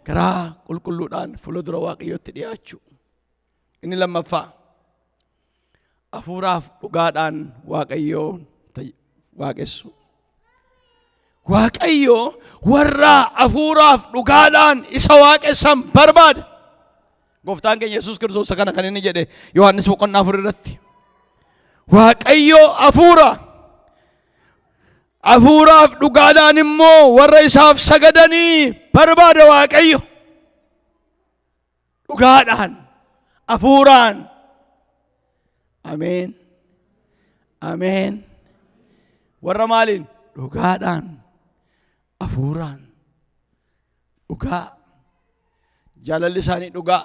garaa qulqulluudhaan fuula dura Waaqayyootti dhiyaachuu. Inni lammaffaa hafuuraaf dhugaadhaan Waaqayyoon waaqessu. Waaqayyo warra hafuuraaf dhugaadhaan isa waaqessan barbaada. Gooftaan keenya Yesuus Kiristoos kana kan inni jedhe Yohaannis boqonnaa 4 irratti. Waaqayyo hafuura. Hafuuraaf dhugaadhaan immoo warra isaaf sagadanii barbaada Waaqayyo. Dhugaadhaan, hafuuraan. Ameen. Ameen. Warra maaliin? Dhugaadhaan, hafuuraan. Dhugaa. Jaalalli isaanii dhugaa.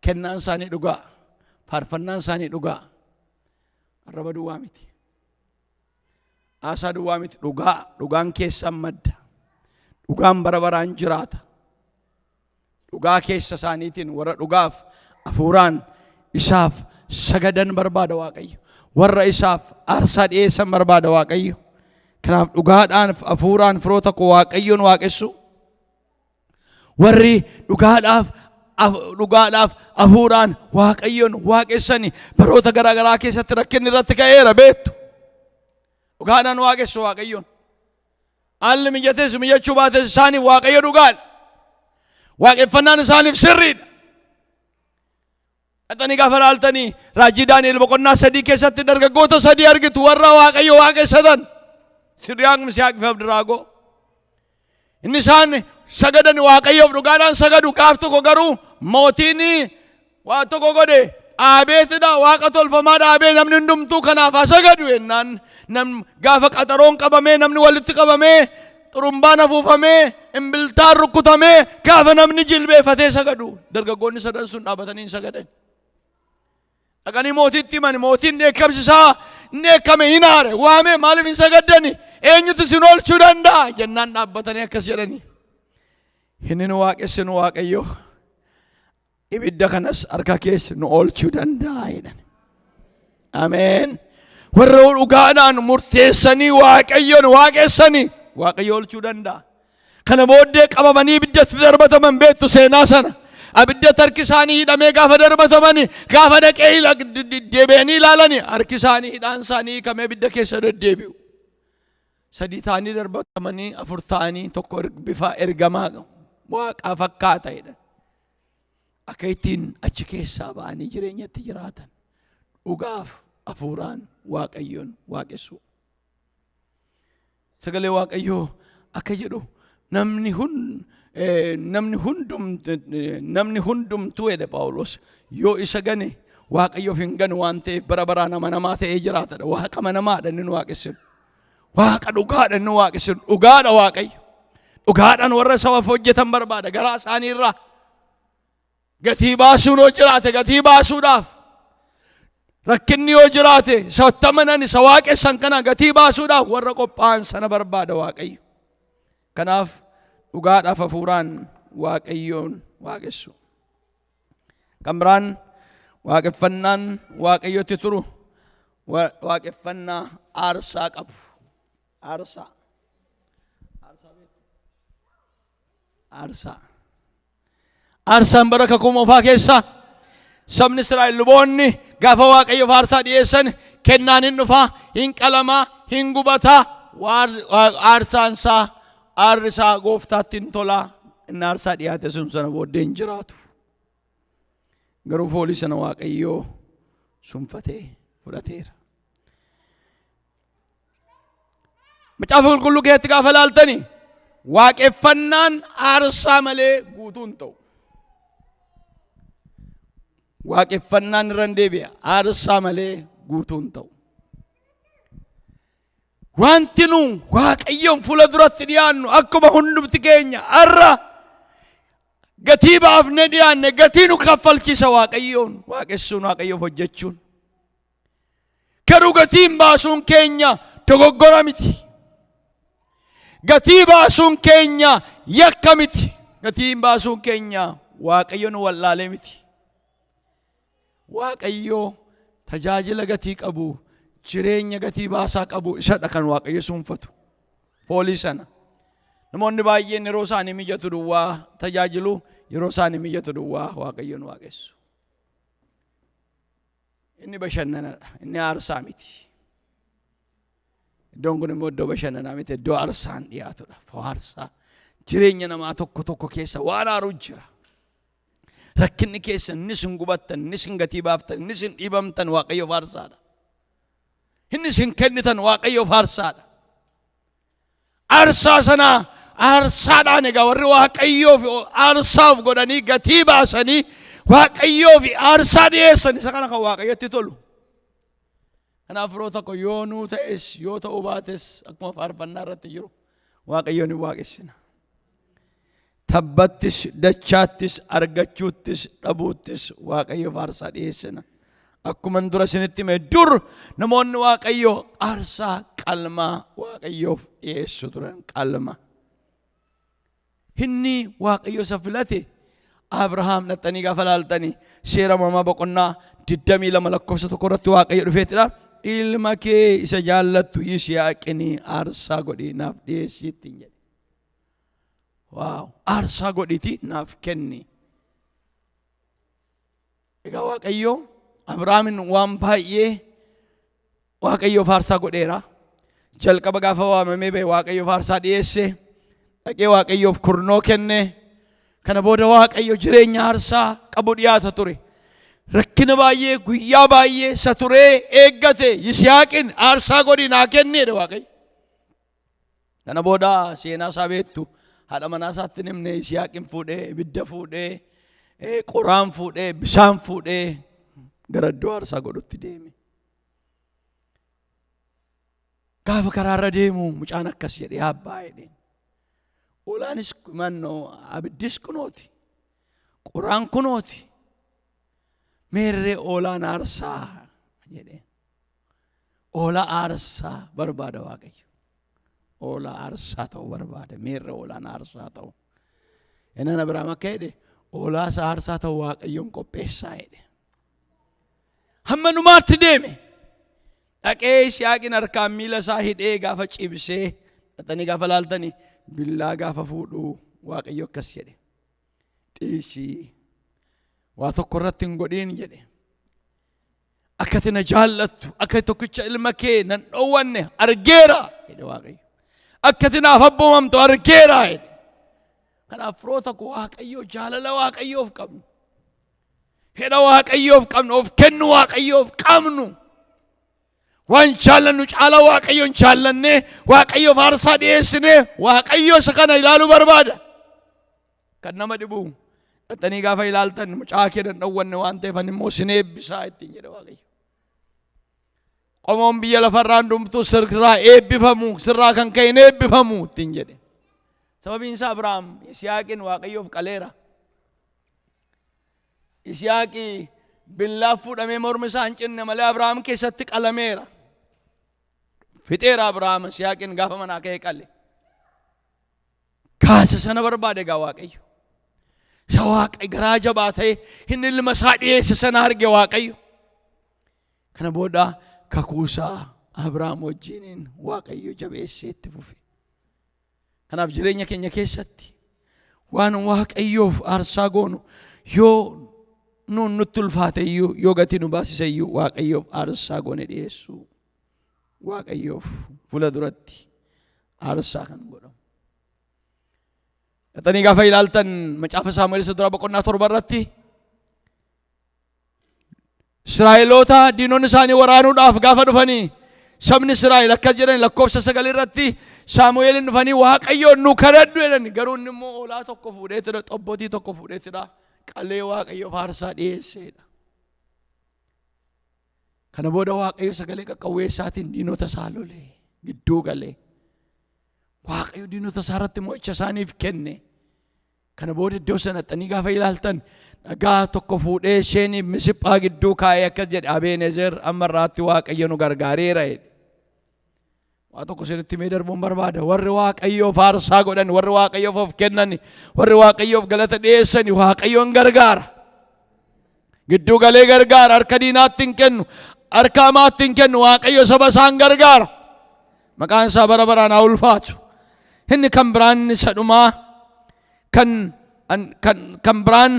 Kennaan isaanii dhugaa. Faarfannaan isaanii dhugaa. Arraba duwwaa miti. Haasaa duwwaa miti. Dhugaa. Dhugaan keessan madda. Dhugaan bara baraan jiraata. Dhugaa keessa isaaniitiin warra dhugaaf hafuuraan isaaf sagadan barbaada Waaqayyo. Warra isaaf aarsaa dhiyeessan barbaada Waaqayyo. Kanaaf dhugaadhaan hafuuraan firoota koo Waaqayyoon waaqessu. Warri dhugaadhaaf hafuuraan Waaqayyoon waaqessani baroota garaa garaa keessatti rakkinni irratti ka'eera beektu. Dhugaadhaan waaqessu Waaqayyoon. Haalli mijates mijachuu baates isaaniif Waaqayyo dhugaadha. Waaqeffannaan isaaniif sirriidha. Dhaqxanii gaafa ilaaltanii raajii Daani'el boqonnaa 3 keessatti dargaggoota sadii argitu warra Waaqayyo waaqessatan. Siriyaaq, Misihaaq fi Abdiraagoo. Inni isaan sagadan Waaqayyoof dhugaadhaan sagadu gaaf tokko garuu mootiin waa tokko godhe dhaabeetidha waaqa tolfamaa dhaabee namni hundumtuu kanaaf haa sagadu jennaan nam gaafa qaxaroon qabamee namni walitti qabamee xurumbaan afuufamee imbiltaan rukkutamee gaafa namni jilbeeffatee sagadu dargaggoonni sadan sun dhaabatanii hin sagadan. Dhaqanii mootiitti himan mootiin dheekkamsi isaa hin dheekkame hin aare waamee maaliif hin sagaddani eenyutu isin oolchuu danda'a jennaan dhaabbatanii akkas jedhanii. Inni nu waaqessinu Waaqayyo ibidda kanas harka keessa nu oolchuu danda'a jedhan. Ameen. Warra dhugaadhaan murteessanii Waaqayyoon waaqessanii Waaqayyo oolchuu danda'a. Kana booddee qabamanii ibiddatti darbataman beektu seenaa sana. Abidda harki isaanii hidhamee gaafa darbatamani gaafa dhaqee deebi'anii ilaalani harki isaanii hidhaan isaanii hiikamee ibidda keessa deddeebi'u. Sadii ta'anii darbatamanii afur ta'anii tokko bifa ergamaa waaqaa fakkaata jedhan. Akka ittiin achi keessaa ba'anii jireenyatti jiraatan dhugaaf hafuuraan Waaqayyoon waaqessu. Sagalee Waaqayyoo akka jedhu namni hun namni hundum namni hundumtuu jedhe Phaawulos yoo isa gane Waaqayyoof hin ganu waan ta'eef bara baraan amanamaa ta'ee jiraatadha. Waaqa amanamaadha inni nu waaqessinu. Waaqa dhugaadha inni nu waaqessinu. Dhugaadha Waaqayyo. Dhugaadhaan warra sabaaf hojjetan barbaada garaa isaanii irraa. Gatii baasuun yoo jiraate gatii baasuudhaaf. Rakkinni yoo jiraate isa itti amanan isa waaqessan kana gatii baasuudhaaf warra qophaa'an sana barbaada Waaqayyo. Kanaaf dhugaadhaaf hafuuraan Waaqayyoon waaqessu. Kan biraan waaqeffannaan Waaqayyotti turu waaqeffannaa aarsaa qabu. Aarsaa. Aarsaa beektu? Aarsaa. Aarsaan bara kakuu moofaa keessa sabni Israa'el luboonni gaafa Waaqayyoof aarsaa dhiyeessan kennaan hin dhufaa, hin qalamaa, hin gubataa, aarsaan isaa aarri isaa gooftaatti hin tolaa, inni aarsaa dhiyaate sun sana booddee hin jiraatu. Garuu foolii sana Waaqayyoo sunfatee fudhateera. Macaafa qulqulluu keessatti gaafa ilaaltani Waaqeffannaan aarsaa malee guutuu hin ta'u. Waaqeffannaan irra hin deebi'a. Aarsaa malee guutuu hin ta'u. Wanti nu Waaqayyoon fuula duratti dhiyaannu akkuma hundumti keenya har'a gatii baafnee dhiyaanne gatii nu kaffalchiisa Waaqayyoon waaqessuun, Waaqayyoof hojjechuun. Garuu gatiin baasuun keenya dogoggora miti. Gatii baasuun keenya yakka miti. Gatiin baasuun keenya Waaqayyo nu wallaalee miti. Waaqayyo tajaajila gatii qabu, jireenya gatii baasaa qabu isadha kan Waaqayyo suunfatu. Foolii sana. Namoonni baay'een yeroo isaanii mijatu duwwaa tajaajilu, yeroo isaanii mijatu duwwaa Waaqayyoon waaqessu. Inni bashannanadha. Inni aarsaa miti. Iddoon kun immoo iddoo bashannanaa miti. Iddoo aarsaan dhiyaatudha. Aarsaa jireenya namaa tokko tokko keessa waan aaru jira. Rakkinni keessa inni isin gubattan, inni isin gatii baaftan, inni isin dhiibamtan Waaqayyoof aarsaadha. Inni isin kennitan Waaqayyoof aarsaadha. Aarsaa sana aarsaadhaan egaa warri Waaqayyoof aarsaaf godhanii gatii baasanii Waaqayyoof aarsaa dhiyeessan isa kana kan Waaqayyotti tolu. Kanaaf yeroo tokko yoo nuu ta'es yoo ta'uu baates akkuma faarfannaa irratti jiru Waaqayyoon hin waaqessina. Tabbattis dachaattis argachuuttis dhabuuttis Waaqayyoof aarsaa dhiyeessina. Akkuma dura isinitti hime dur namoonni Waaqayyoo aarsaa qalmaa Waaqayyoof dhiyeessu turan qalma. Inni Waaqayyo isa filate Abrahaam dhaxxanii gaafa laaltanii seera uumamaa boqonnaa 22 lakkoofsa 1 irratti Waaqayyo dhufeetidha. Ilma kee isa jaallattu Yisihaaqin aarsaa godhii naaf dhiyeessi ittiin jedhe. Waaw, aarsaa godhiiti naaf kenni. Egaa Waaqayyo Abrahaamin waan baay'ee Waaqayyoof aarsaa godheera. Jalqaba gaafa waamamee ba'e Waaqayyoof aarsaa dhiyeesse. Dhaqee Waaqayyoof kurnoo kenne. Kana booda Waaqayyo jireenya aarsaa qabu dhiyaata ture. Rakkina baay'ee guyyaa baay'ee isa turee eeggate Yisihaaqin aarsaa godhi naa kenni jedhe Waaqayyo. Kana booda seenaa isaa beektu, haadha manaa isaatti hin himne. Yisihaaqin fuudhee, ibidda fuudhee, qoraan fuudhee, bishaan fuudhee gara iddoo aarsaa godhutti deeme. Gaafa karaarra deemu mucaan akkas jedhee abbaa jedheen. Olaanis mannoo abiddis kunooti. Qoraan kunooti. Meerree oolaan aarsaa jedheen. Oolaa aarsaa barbaada Waaqayyo. Oolaa aarsaa ta'u barbaada. Meerre oolaan aarsaa ta'u? Innaan Abiraam akka jedhe oolaa isa aarsaa ta'u Waaqayyoon qopheessaa jedhe. Hamma dhumaatti deeme. Dhaqee Yisihaaqin harkaan miila isaa hidhee gaafa cibsee dhaqanii gaafa laaltanii billaa gaafa fuudhu Waaqayyo akkas jedhe. Dhiisii, waa tokko irratti hin godhiin jedhe. Akka ati na jaallattu, akka ati tokkicha ilma kee nan dhoowwanne argeera jedhe Waaqayyo. Akka ati naaf abboomamtu argeera jedhe. Kanaaf firoota koo, Waaqayyo jaalala Waaqayyoof qabnu, fedha Waaqayyoof qabnu, of kennu Waaqayyoof qabnu, waan jaallannu caala Waaqayyoon jaallannee Waaqayyoof aarsaa dhiyeessinee Waaqayyo isa kana ilaaluu barbaada. Kan nama dhibu dhaqxanii gaafa ilaaltan mucaa kee nan dhowwanne waan ta'eef ani immoo sin eebbisaa ittiin jedhe Waaqayyo. Qomoon biyya lafarraa hundumtuu sirraa eebbifamu, sirraa kan ka'e hin eebbifamu ittiin jedhe. Sababiin isaa Abiraam Yisihaaqin Waaqayyoof qaleera. Yisihaaqi billaa fuudhamee mormi isaa hin cinne malee Abiraam keessatti qalameera. Fixeera Abiraam Yisihaaqin gaafa manaa ka'ee qale. Kaasa sana barbaade egaa Waaqayyo. Isa Waaqa garaa jabaa ta'e inni ilma isaa dhiyeesse sana arge Waaqayyo. Kana booda kakuusaa Abrahaam wajjiniin Waaqayyo jabeessee itti fufe. Kanaaf jireenya keenya keessatti waan Waaqayyoof aarsaa goonu yoo nuun nutti ulfaate iyyuu, yoo gatii nu baasise iyyuu, Waaqayyoof aarsaa goone dhiyeessuu, Waaqayyoof fuula duratti aarsaa kan godhamu. Dhaqxanii gaafa ilaaltan macaafa Saamu'eel isa duraa boqonnaa 7 irratti Israa'eloota diinonni isaanii waraanuudhaaf gaafa dhufanii Sabni Israa'el akkas jedhan lakkoofsa 9 irratti Saamu'eelin dhufanii Waaqayyoon nu kadhadhu jedhan. Garuu inni immoo hoolaa tokko fuudheetidha, xobbotii tokko fuudheetidha. Qalee Waaqayyoof aarsaa dhiyeesseedha. Kana booda Waaqayyo sagalee qaqqawwee isaatiin diinota isaa lolee gidduu galee. Waaqayyo diinota isaa irratti mo'icha isaaniif kenne. Kana booda iddoo sana dhaqxanii gaafa ilaaltan dhagaa tokko fuudhee isheeniif Misiphaa gidduu kaa'ee akkas jedhe Abeenezer amma irraatti Waaqayyo nu gargaareera jedhe. Waa tokko isinitti himee darbuun barbaada. Warri Waaqayyoof aarsaa godhan, warri Waaqayyoof of kennan, warri Waaqayyoof galata dhiyeessan Waaqayyoon gargaara. Gidduu galee gargaara. Harka diinaatti hin kennu. Harka hamaatti hin kennu. Waaqayyo saba isaan gargaara. Maqaan isaa bara baraan haa ulfaatu. Inni kan biraan isa dhumaa kan kan kan biraan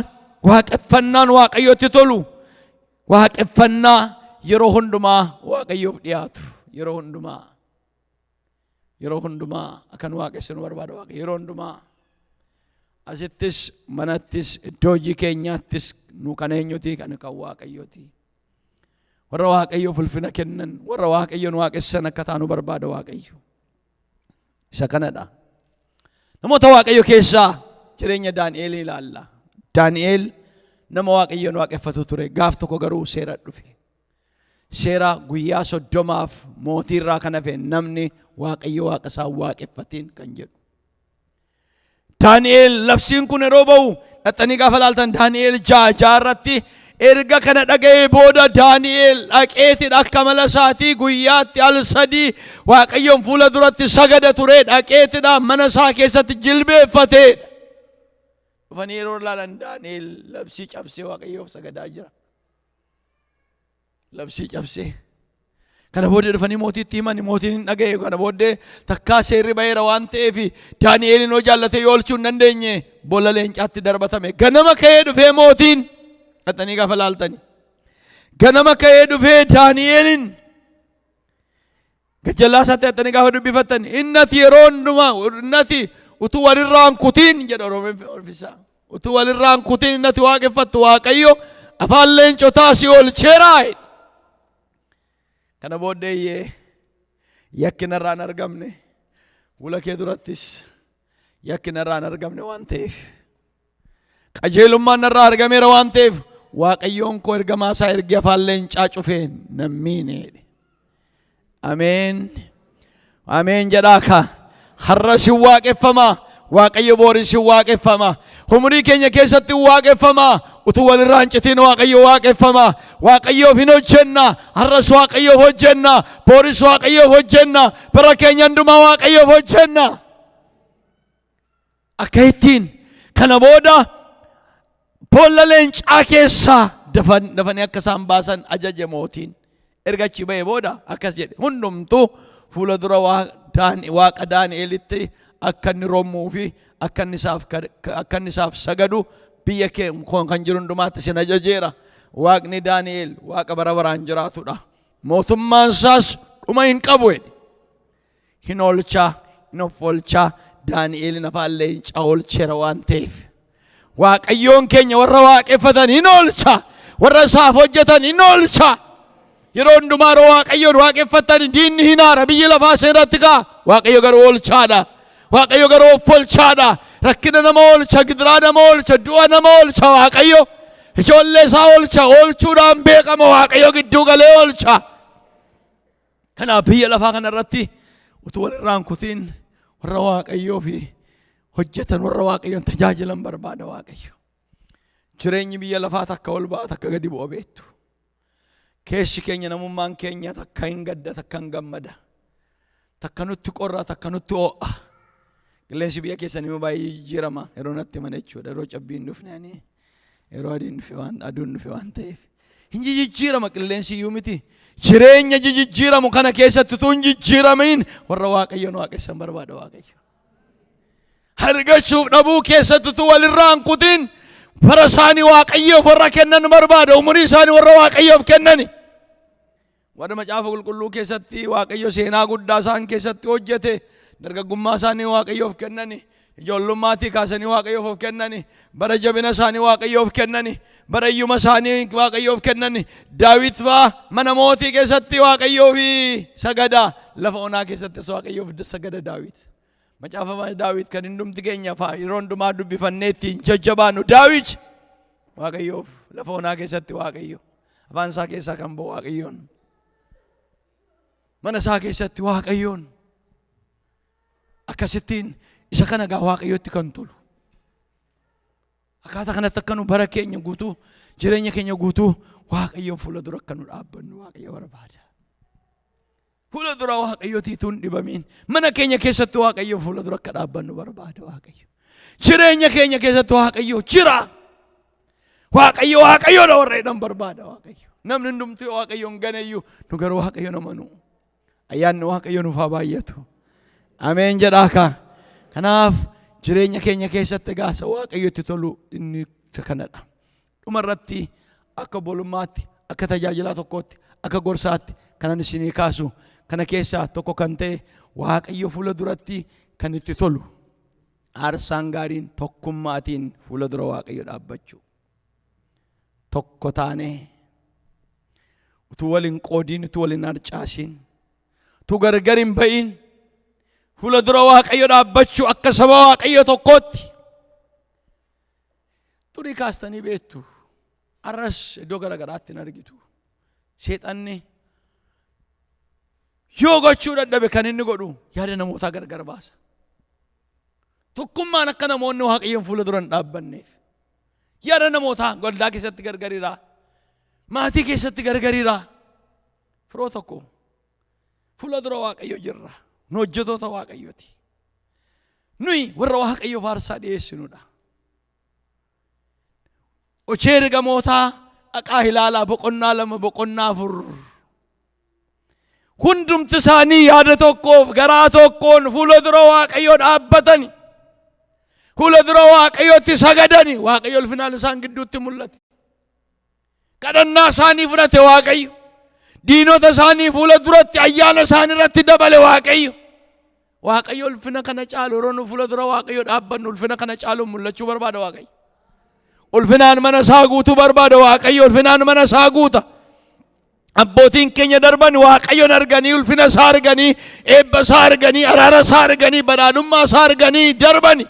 waaqeffannaan Waaqayyotti tolu waaqeffannaa yeroo hundumaa Waaqayyoof dhiyaatu yeroo hundumaa yeroo hundumaa akkan waaqessinu barbaada Waaqayyo yeroo hundumaa asittis manattis iddoo hojii keenyaattis nu kan eenyuti kan kan Waaqayyooti. Warra Waaqayyoof ulfina kennan warra Waaqayyoon waaqessan akka taanu barbaada Waaqayyo. Isa kanadha. Namoota Waaqayyo keessaa jireenya Daani'eel ilaalla. Daani'eel nama Waaqayyoon waaqeffatu ture. Gaaf tokko garuu seera dhufe. Seera guyyaa 30f mootii irraa kan hafe namni Waaqayyo Waaqa isaa waaqeffatiin kan jedhu. Daani'eel labsiin kun yeroo ba'u dhaxxanii gaafa laaltan Daani'eel 6:6 irratti erga kana dhaga'ee booda Daani'eel dhaqeetidha akka mala isaatii guyyaatti al sadii Waaqayyoon fuula duratti sagada ture dhaqeetidha mana isaa keessatti jilbeeffateedha. Dhufanii yeroo ilaalan Daani'eel labsii cabsee Waaqayyoof sagadaa jira. Labsii cabsee. Kana booddee dhufanii mootiitti himan mootiin hin dhaga'e. Kana booddee takkaa seerri ba'eera waan ta'eef Daani'eelin yoo jaallatee yoo oolchuu hin dandeenye boolla leencaatti darbatame. Ganama ka'ee dhufee mootiin dhaxanii gaafa laaltani. Ganama ka'ee dhufee Daani'eelin gajjallaa isaatti dhaxanii gaafa dubbifattan innati yeroo hundumaa innati utuu walirraa hin kutiin jedha Oromoon ofisaa. Utuu walirraa hin kutiin innati waaqeffattu Waaqayyo afaan leencotaa si oolcheeraa. Kana booddee iyyee yakki narraa hin argamne fuula kee durattis yakki narraa hin argamne waan ta'eef qajeelummaan narraa argameera waan ta'eef Waaqayyoon koo ergamaa isaa ergee afaan leencaa cufee nan miine jedhe. Ameen. Ameen jedhaa ka. Har'a sin waaqeffama. Waaqayyo boorii sin waaqeffama. Umurii keenya keessatti waaqeffama. Utuu walirraa hin citiin Waaqayyo waaqeffama. Waaqayyoof hin hojjenna. Har'as Waaqayyoof hojjenna. Booris Waaqayyoof hojjenna. Bara keenya hundumaa Waaqayyoof hojjenna. Akka ittiin kana booda boolla leencaa keessaa dafan, dafanii akka isaan baasan ajaje mootiin. Erga achi ba'ee booda akkas jedhe hundumtuu fuula dura waaqa Daani'elitti akka inni rommuu fi akka inni isaaf akka inni isaaf sagadu biyya kee kan jiru hundumaatti isin ajajeera. Waaqni Daani'el waaqa bara baraan jiraatudha. Mootummaan isaas dhuma hin qabu jedhe. Hin oolchaa, hin of oolchaa, Daani'eelin afaan leencaa oolcheera waan ta'eef. Waaqayyoon keenya warra waaqeffatan hin oolcha, warra isaaf hojjetan hin oolcha. Yeroo hundumaa yeroo Waaqayyoon waaqeffatan diinni hin aara, biyyi lafaa seeratti ka'a. Waaqayyo garuu oolchaadha. Waaqayyo garuu of oolchaadha. Rakkina nama oolcha, gidiraa nama oolcha, du'a nama oolcha Waaqayyo. Ijoollee isaa oolcha, oolchuudhaan beekama Waaqayyo gidduu galee oolcha. Kanaaf biyya lafaa kana irratti utuu walirraa hin kutiin warra Waaqayyoo fi hojjetan warra Waaqayyoon tajaajilan barbaada Waaqayyo. Jireenyi biyya lafaa takka ol ba'a takka gadi bu'a beektu. Keessi keenya namummaan keenya takka hin gadda takka hin gammada. Takka nutti qorra takka nutti ho'a. Qilleensi biyya keessanii immoo baay'ee jijjiirama yeroo natti himan jechuudha. Yeroo cabbiin dhufne ani yeroo adiin dhufe waan aduun dhufe waan ta'eef. Hin jijjiirama qilleensi iyyuu miti. Jireenya jijjiiramu kana keessatti utuu hin jijjiiramiin warra Waaqayyoon waaqessan barbaada Waaqayyo. Argachuuf dhabuu keessatti utuu walirraa hin kutiin bara isaanii Waaqayyoof warra kennan barbaada. Umurii isaanii warra Waaqayyoof kennani. Warra macaafa qulqulluu keessatti Waaqayyo seenaa guddaa isaan keessatti hojjete dargaggummaa isaanii Waaqayyoof kennani. Ijoollummaatii kaasanii Waaqayyoof of kennani. Bara jabina isaanii Waaqayyoof kennani. Bara hiyyuma isaanii Waaqayyoof kennani. Daawit faa mana mootii keessatti Waaqayyoof sagada. Lafa onaa keessattis Waaqayyoof sagada Daawit. Macaafa Daawit kan hundumti keenya faa yeroo hundumaa dubbifannee ittiin jajjabaannu Daawit Waaqayyoof lafa onaa keessatti Waaqayyo afaan isaa keessaa kan ba'u Waaqayyoon mana isaa keessatti Waaqayyoon akkasittiin isa kana gaa Waaqayyotti kan tolu. Akkaataa kanatti akka nu bara keenya guutuu jireenya keenya guutuu Waaqayyoon fuula dura akka nu dhaabbannu Waaqayyo barbaada. Fuula dura Waaqayyootii tun dhibamiin mana keenya keessatti Waaqayyo fuula dura akka dhaabbannu barbaada Waaqayyo. Jireenya keenya keessatti Waaqayyo jira. Waaqayyo Waaqayyoodha warra jedhan barbaada Waaqayyo. Namni hundumtuu Waaqayyoon ganeyyuu nu garuu Waaqayyoon amanu. Ayyaanni Waaqayyo nuuf haa baay'atu. Ameen jedhaa kaa. Kanaaf jireenya keenya keessatti egaa isa Waaqayyo itti tolu inni isa kanadha. Dhuma irratti akka obbolummaatti, akka tajaajilaa tokkootti, akka gorsaatti kanan isinii kaasu kana keessaa tokko kan ta'e Waaqayyo fuula duratti kan itti tolu aarsaan gaariin tokkummaatiin fuula dura Waaqayyo dhaabbachuu. Tokko taanee utuu wal hin qoodiin, utuu wal hin harcaasiin, utuu gargar hin ba'iin fuula dura Waaqayyo dhaabbachuu akka saba Waaqayyo tokkootti. Xurii kaastanii beektu. Har'as iddoo gara garaatti hin argitu. Seexanni yoo gochuu dadhabe kan inni godhu yaada namootaa gargar baasa. Tokkummaan akka namoonni Waaqayyoon fuula dura hin dhaabbanneef. Yaada namootaa waldaa keessatti gargariira. Maatii keessatti gargariira. Firoo tokko fuula dura Waaqayyo jirra. Nu hojjetoota Waaqayyooti. Nuyi warra Waaqayyoof aarsaa dhiyeessinudha. Hojii ergamootaa dhaqaa ilaalaa boqonnaa 2 boqonnaa 4. Hundumti isaanii yaada tokkoof garaa tokkoon fuula dura Waaqayyoo dhaabbatani. Fuula dura Waaqayyootti sagadani. Waaqayyo ulfinaan isaan gidduutti mul'ate. Kadhannaa isaanii fudhate Waaqayyo. Diinota isaanii fuula duratti ayyaana isaanii irratti dabale Waaqayyo. Waaqayyo ulfina kana caalu yeroo nu fuula dura Waaqayyo dhaabbannu ulfina kana caalu mul'achuu barbaada Waaqayyo. Ulfinaan mana isaa guutuu barbaada Waaqayyo. Ulfinaan mana isaa guuta. Abbootiin keenya darban Waaqayyoon arganii ulfina isaa arganii eebba isaa arganii araara isaa arganii badhaadhummaa isaa arganii darbani.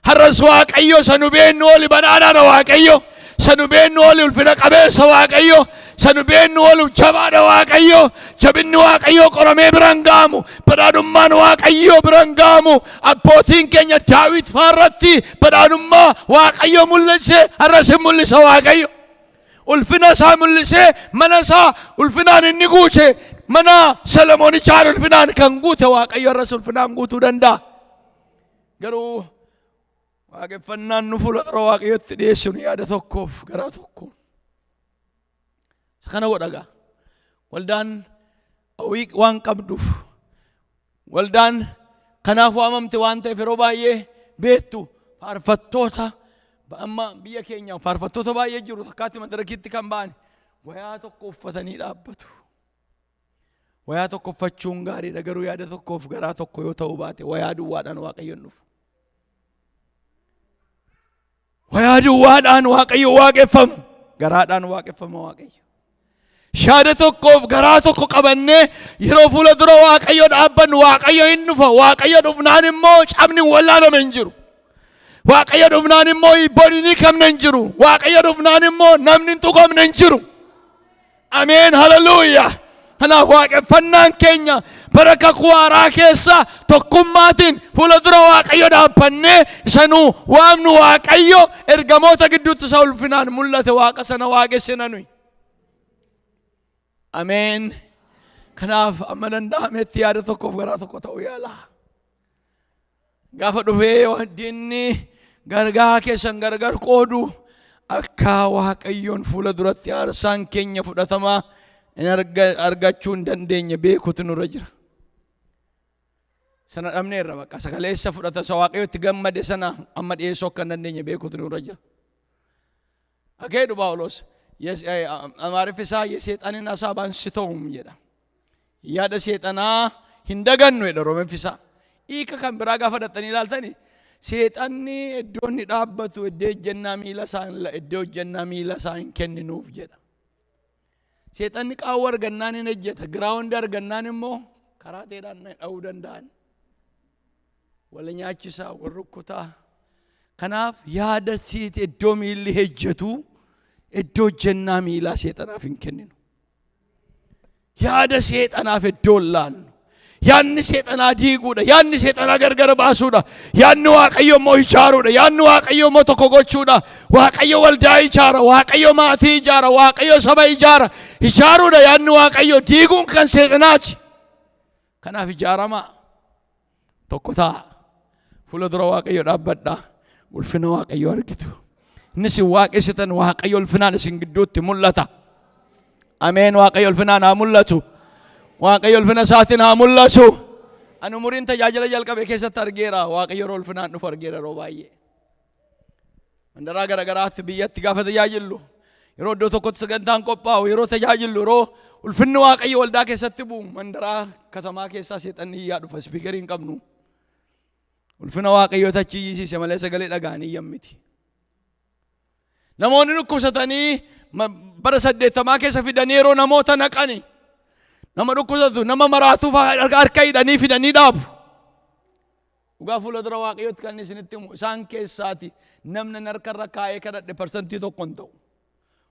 Har'as Waaqayyo isa nu beennu oli badhaadhaadha Waaqayyo. Isa nu beennu oli ulfina qabeessa Waaqayyo. Isa nu beennu oli jabaadha Waaqayyo. Jabinni Waaqayyo qoramee bira hin ga'amu. Badhaadhummaan Waaqayyo bira hin ga'amu. Abbootiin keenya Daawit faarratti badhaadhummaa Waaqayyo mul'ise har'as hin mul'isa Waaqayyo. Ulfina isaa mul'isee mana isaa ulfinaan inni guute mana Solomonichaan ulfinaan kan guute Waaqayyo har'as ulfinaan guutuu danda'a. Garuu waaqeffannaan nu fuula dura Waaqayyotti dhiyeessinu yaada tokkoof garaa tokkoon. Isa kana godha gaa. Waldaan hawwii waan qabduuf waldaan kanaaf waamamte waan ta'eef yeroo baay'ee beektu faarfattoota amma biyya keenya faarfattoota baay'ee jiru takkaatti madarakiitti kan ba'an wayaa tokko uffatanii dhaabbatu. Wayaa tokko uffachuun gaariidha garuu yaada tokkoof garaa tokko yoo ta'uu baate wayaa duwwaadhaan Waaqayyoon dhufu. Wayaa duwwaadhaan Waaqayyo waaqeffamu garaadhaan waaqeffama Waaqayyo. Yaada tokkoof garaa tokko qabannee yeroo fuula dura Waaqayyo dhaabbannu Waaqayyo hin dhufa. Waaqayyo dhufnaan immoo cabni wallaaname hin jiru. Waaqayyo dhufnaan immoo hiibboon hin hiikamne hin jiru. Waaqayyo dhufnaan immoo namni hin tuqamne hin jiru. Ameen haleluuyaa. Kanaaf waaqeffannaan keenya bara kakuu haaraa keessa tokkummaatiin fuula dura Waaqayyo dhaabbannee isa nu waamnu Waaqayyo ergamoota gidduutti isa ulfinaan mul'ate Waaqa sana waaqessina nuyi. Ameen. Kanaaf amma danda'ametti yaada tokkoof garaa tokko ta'uu yaala. Gaafa dhufee diinni gargaa keessan gargar qoodu akka Waaqayyoon fuula duratti aarsaan keenya fudhatamaa hin argachuu hin dandeenye beekutu nurra jira. Sana dhabneerra bakka sagaleessa fudhata isa Waaqayyotti gammade sana amma dhiyeessuu akka hin dandeenye beekutu nurra jira. Akka jedhu Phaawulos Amaariffi isaa የሰይጣንን ሀሳብ አንስተውም jedha. Yaada seexanaa hin dagannu jedha Roomeffi isaa. Hiika kan biraa gaafa dhaxxanii ilaaltani Seexanni iddoo inni dhaabbatu iddoo ejjennaa miila isaa iddoo ejjennaa miila isaa hin kenninuuf jedha. Seexanni qaawwa argannaan hin ejjeta. Ground argannaan immoo karaa ta'eedhaan dha'uu danda'an. Wal nyaachisaa, wal rukkutaa. Kanaaf yaada siiti iddoo miilli ejjetu iddoo ejjennaa miilaa seexanaaf hin kenninu. Yaada seexanaaf iddoo hin laannu. Yaadni seexanaa diiguudha. Yaadni seexanaa gargar baasuudha. Yaadni Waaqayyo immoo ijaaruudha. Yaadni Waaqayyo immoo tokko gochuudha. Waaqayyo waldaa ijaara. Waaqayyo maatii ijaara. Waaqayyo saba ijaara. Ijaaruudha yaadni Waaqayyo. Diiguun kan seexanaati. Kanaaf ijaaramaa. Tokko ta'a. Fuula dura Waaqayyo dhaabbadhaa. Ulfina Waaqayyo argitu. Inni isin waaqessitan Waaqayyo ulfinaan isin gidduutti mul'ata. Ameen. Waaqayyo ulfinaan haa mul'atu. Waaqayyo ulfina isaatiin haa mul'atu. Ani umuriin tajaajila jalqabe keessatti argeera. Waaqayyo yeroo ulfinaan dhufu argeera yeroo baay'ee. Mandaraa garaagaraatti biyyatti gaafa tajaajillu, yeroo iddoo tokkotti sagantaan qophaa'u, yeroo tajaajillu, yeroo ulfinni Waaqayyo waldaa keessatti bu'u, mandaraa katamaa keessaa seexanni iyyaa dhufa. Speaker hin qabnu. Ulfina Waaqayyoo achi iyyisiise malee sagalee dhaga'anii iyyan miti. Namoonni dhukkubsatanii bara 80 keessa fidanii yeroo namoota naqani, nama dhukkubsatu, nama maraatuuf harka hidhanii fidanii dhaabu. Dhugaa fuula dura Waaqayyootti kan isinitti himu, isaan keessaati namni harka irra kaa'ee kadhadhe 1% hin ta'u.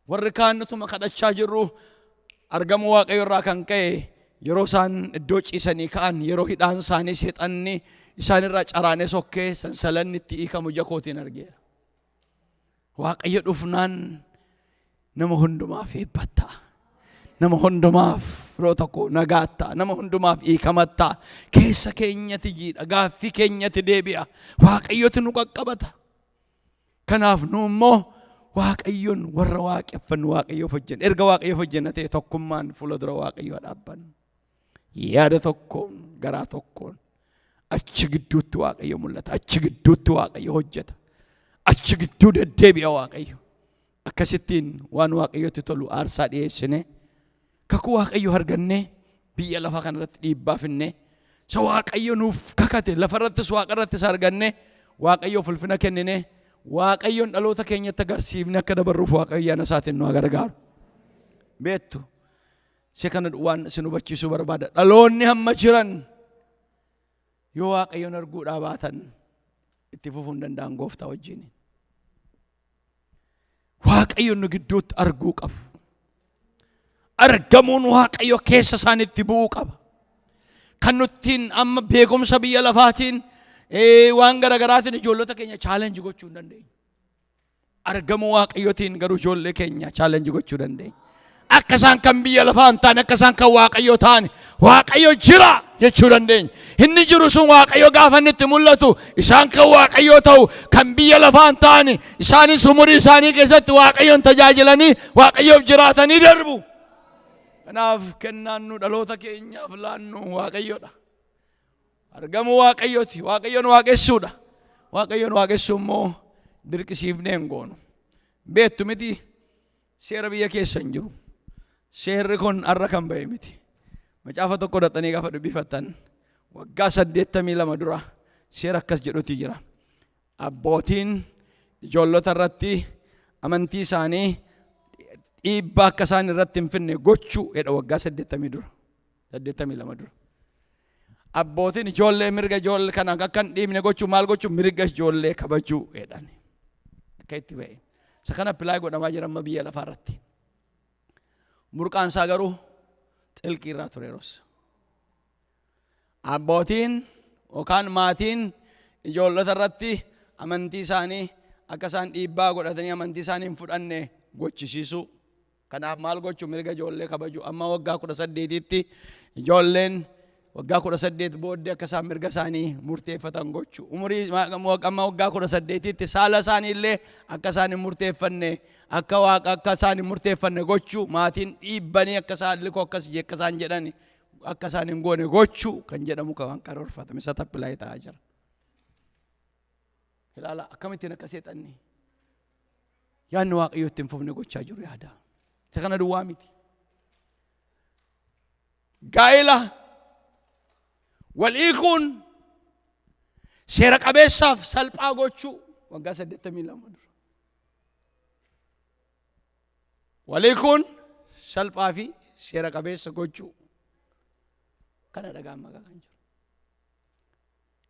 Warri kaan nutuma kadhachaa jirru argamuu Waaqayyo irraa kan ka'e yeroo isaan iddoo ciisanii ka'an, yeroo hidhaan isaanii seexanni isaan irraa caraanee sokkee sansalanni itti hiikamu ija kootiin argeera. Waaqayyo dhufnaan nama hundumaaf eebba ta'a. Nama hundumaaf yeroo tokko nagaa ta'a. Nama hundumaaf hiikama ta'a. Keessa keenyatti jiidha. Gaaffii keenyatti deebi'a. Waaqayyotu nu qaqqabata. Kanaaf nu immoo Waaqayyoon warra waaqeffannu, Waaqayyoof hojjenna. Erga Waaqayyoof hojjenna ta'e tokkummaan fuula dura Waaqayyoo dhaabbannu. Yaada tokkoon, garaa tokkoon achi gidduutti Waaqayyo mul'ata. Achi gidduutti Waaqayyo hojjeta. Achi gidduu deddeebi'a Waaqayyo. Akkasittiin waan Waaqayyotti tolu aarsaa dhiyeessine, kakuu Waaqayyo argannee, biyya lafaa kanarratti dhiibbaa finne, isa Waaqayyo nuuf kakate lafarrattis waaqarrattis arganne, Waaqayyoof ulfina kennine, Waaqayyoon dhaloota keenyatti agarsiifne akka dabarruuf Waaqayyo ayyaana isaatiin nu haa gargaaru. Beektu, si kana waan isin hubachiisuu barbaada. Dhaloonni hamma jiran yoo Waaqayyoon arguudhaa baatan itti fufuu hin danda'an gooftaa wajjin. Waaqayyo nu gidduutti arguu qabu. Argamuun Waaqayyo keessa isaanitti bu'uu qaba. Kan nuttiin amma beekumsa biyya lafaatiin, waan garaagaraatiin ijoollota keenya challenge gochuu hin dandeenyu. Argamuu Waaqayyootiin garuu ijoollee keenya challenge gochuu dandeenya. Akka isaan kan biyya lafaa hin taane, akka isaan kan Waaqayyoo ta'an, Waaqayyo jira jechuu dandeenya. Inni jiru sun Waaqayyo gaafa inni itti mul'atu isaan kan Waaqayyoo ta'u, kan biyya lafaa hin taane. Isaanis umurii isaanii keessatti Waaqayyoon tajaajilanii Waaqayyoof jiraatanii darbu. Kanaaf kennaan nu dhaloota keenyaaf laannu Waaqayyoodha. Argamuu Waaqayyooti. Waaqayyoon waaqessuudha. Waaqayyoon waaqessuu immoo dirqisiifnee hin goonu. Beektu miti, seera biyya keessa hin jiru. Seerri kun har'a kan ba'e miti. Macaafa tokko dhaxanii gaafa dubbifattan waggaa 82 dura seera akkas jedhutu jira. Abbootiin ijoollota irratti amantii isaanii dhiibbaa akka isaan irratti hin finne gochuu jedha waggaa 80 dura. 82 dura. Abbootiin ijoollee mirga ijoollee kana akka hin dhiibne gochuu, maal gochuu, mirga ijoollee kabajuu jedhan. Akka itti ba'e. Isa kana apply godhamaa jira amma biyya lafaa irratti. Burqaan isaa garuu xilqii irraa ture yeroos. Abbootiin yookaan maatiin ijoollota irratti amantii isaanii akka isaan dhiibbaa godhatanii amantii isaanii hin fudhanne gochisiisuu. Kanaaf maal gochuu? Mirga ijoollee kabaju. Amma waggaa 18tti, ijoolleen waggaa 18 booddee akka isaan mirga isaanii murteeffatan gochuu. Umurii amma waggaa 18tti saala isaanii illee akka isaan hin murteeffanne, akka waaqa akka isaan hin murteeffanne gochuu, maatiin dhiibbanii akka isaan likoo akkas akka isaan jedhan akka isaan hin goone gochuu kan jedhamu kan karoorfatame isa apply ta'aa jira. Ilaala akkamittiin akka seexanni yaadni Waaqayyo itti hin fufne gochaa jiru yaada. Isa kana duwwaa miti. Gaa'ela wal hiikuun Seera qabeessaaf salphaa gochuu waggaa 82 dura. Walii kun salphaa fi seera qabeessa gochuu. Kana dhagaan maqaa kan jiru.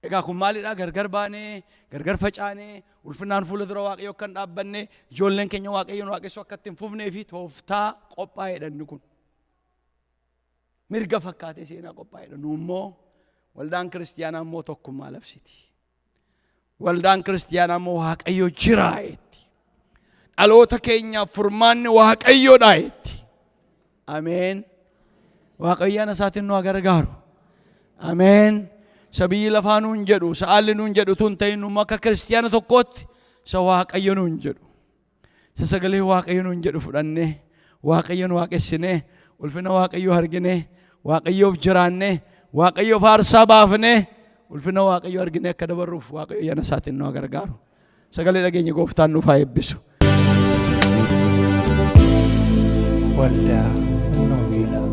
Egaa kun maalidha? Gargar baanee, gargar facaanee, ulfinaan fuula dura Waaqayyoo akka hin dhaabbanne, ijoolleen keenya Waaqayyoon waaqessuu akka itti hin fufnee fi tooftaa qophaa'edha inni kun. Mirga fakkaatee seenaa qophaa'edha. Nu immoo waldaan kiristiyaanaa immoo tokkummaa labsiti. Waldaan kiristiyaanaa immoo Waaqayyo jira jetti. Dhaloota keenyaaf furmaanni Waaqayyoodha jetti. Ameen. Waaqayyo ayyaana isaatiin nu haa gargaaru. Ameen. Isa biyyi lafaa nuun jedhu, isa haalli nuun jedhu tun ta'in nu akka kiristiyaana tokkootti isa Waaqayyo nuun jedhu. Isa sagalee Waaqayyo nuun jedhu fudhannee, Waaqayyoon waaqessinee, ulfina Waaqayyoo arginee, Waaqayyoof jiraannee, Waaqayyoof aarsaa baafnee, ulfina Waaqayyoo arginee akka dabarruuf Waaqayyo ayyaana isaatiin nu haa gargaaru. Sagalee dhageenya gooftaan nuuf haa eebbisu. Waldaa Humna Wangeelaa.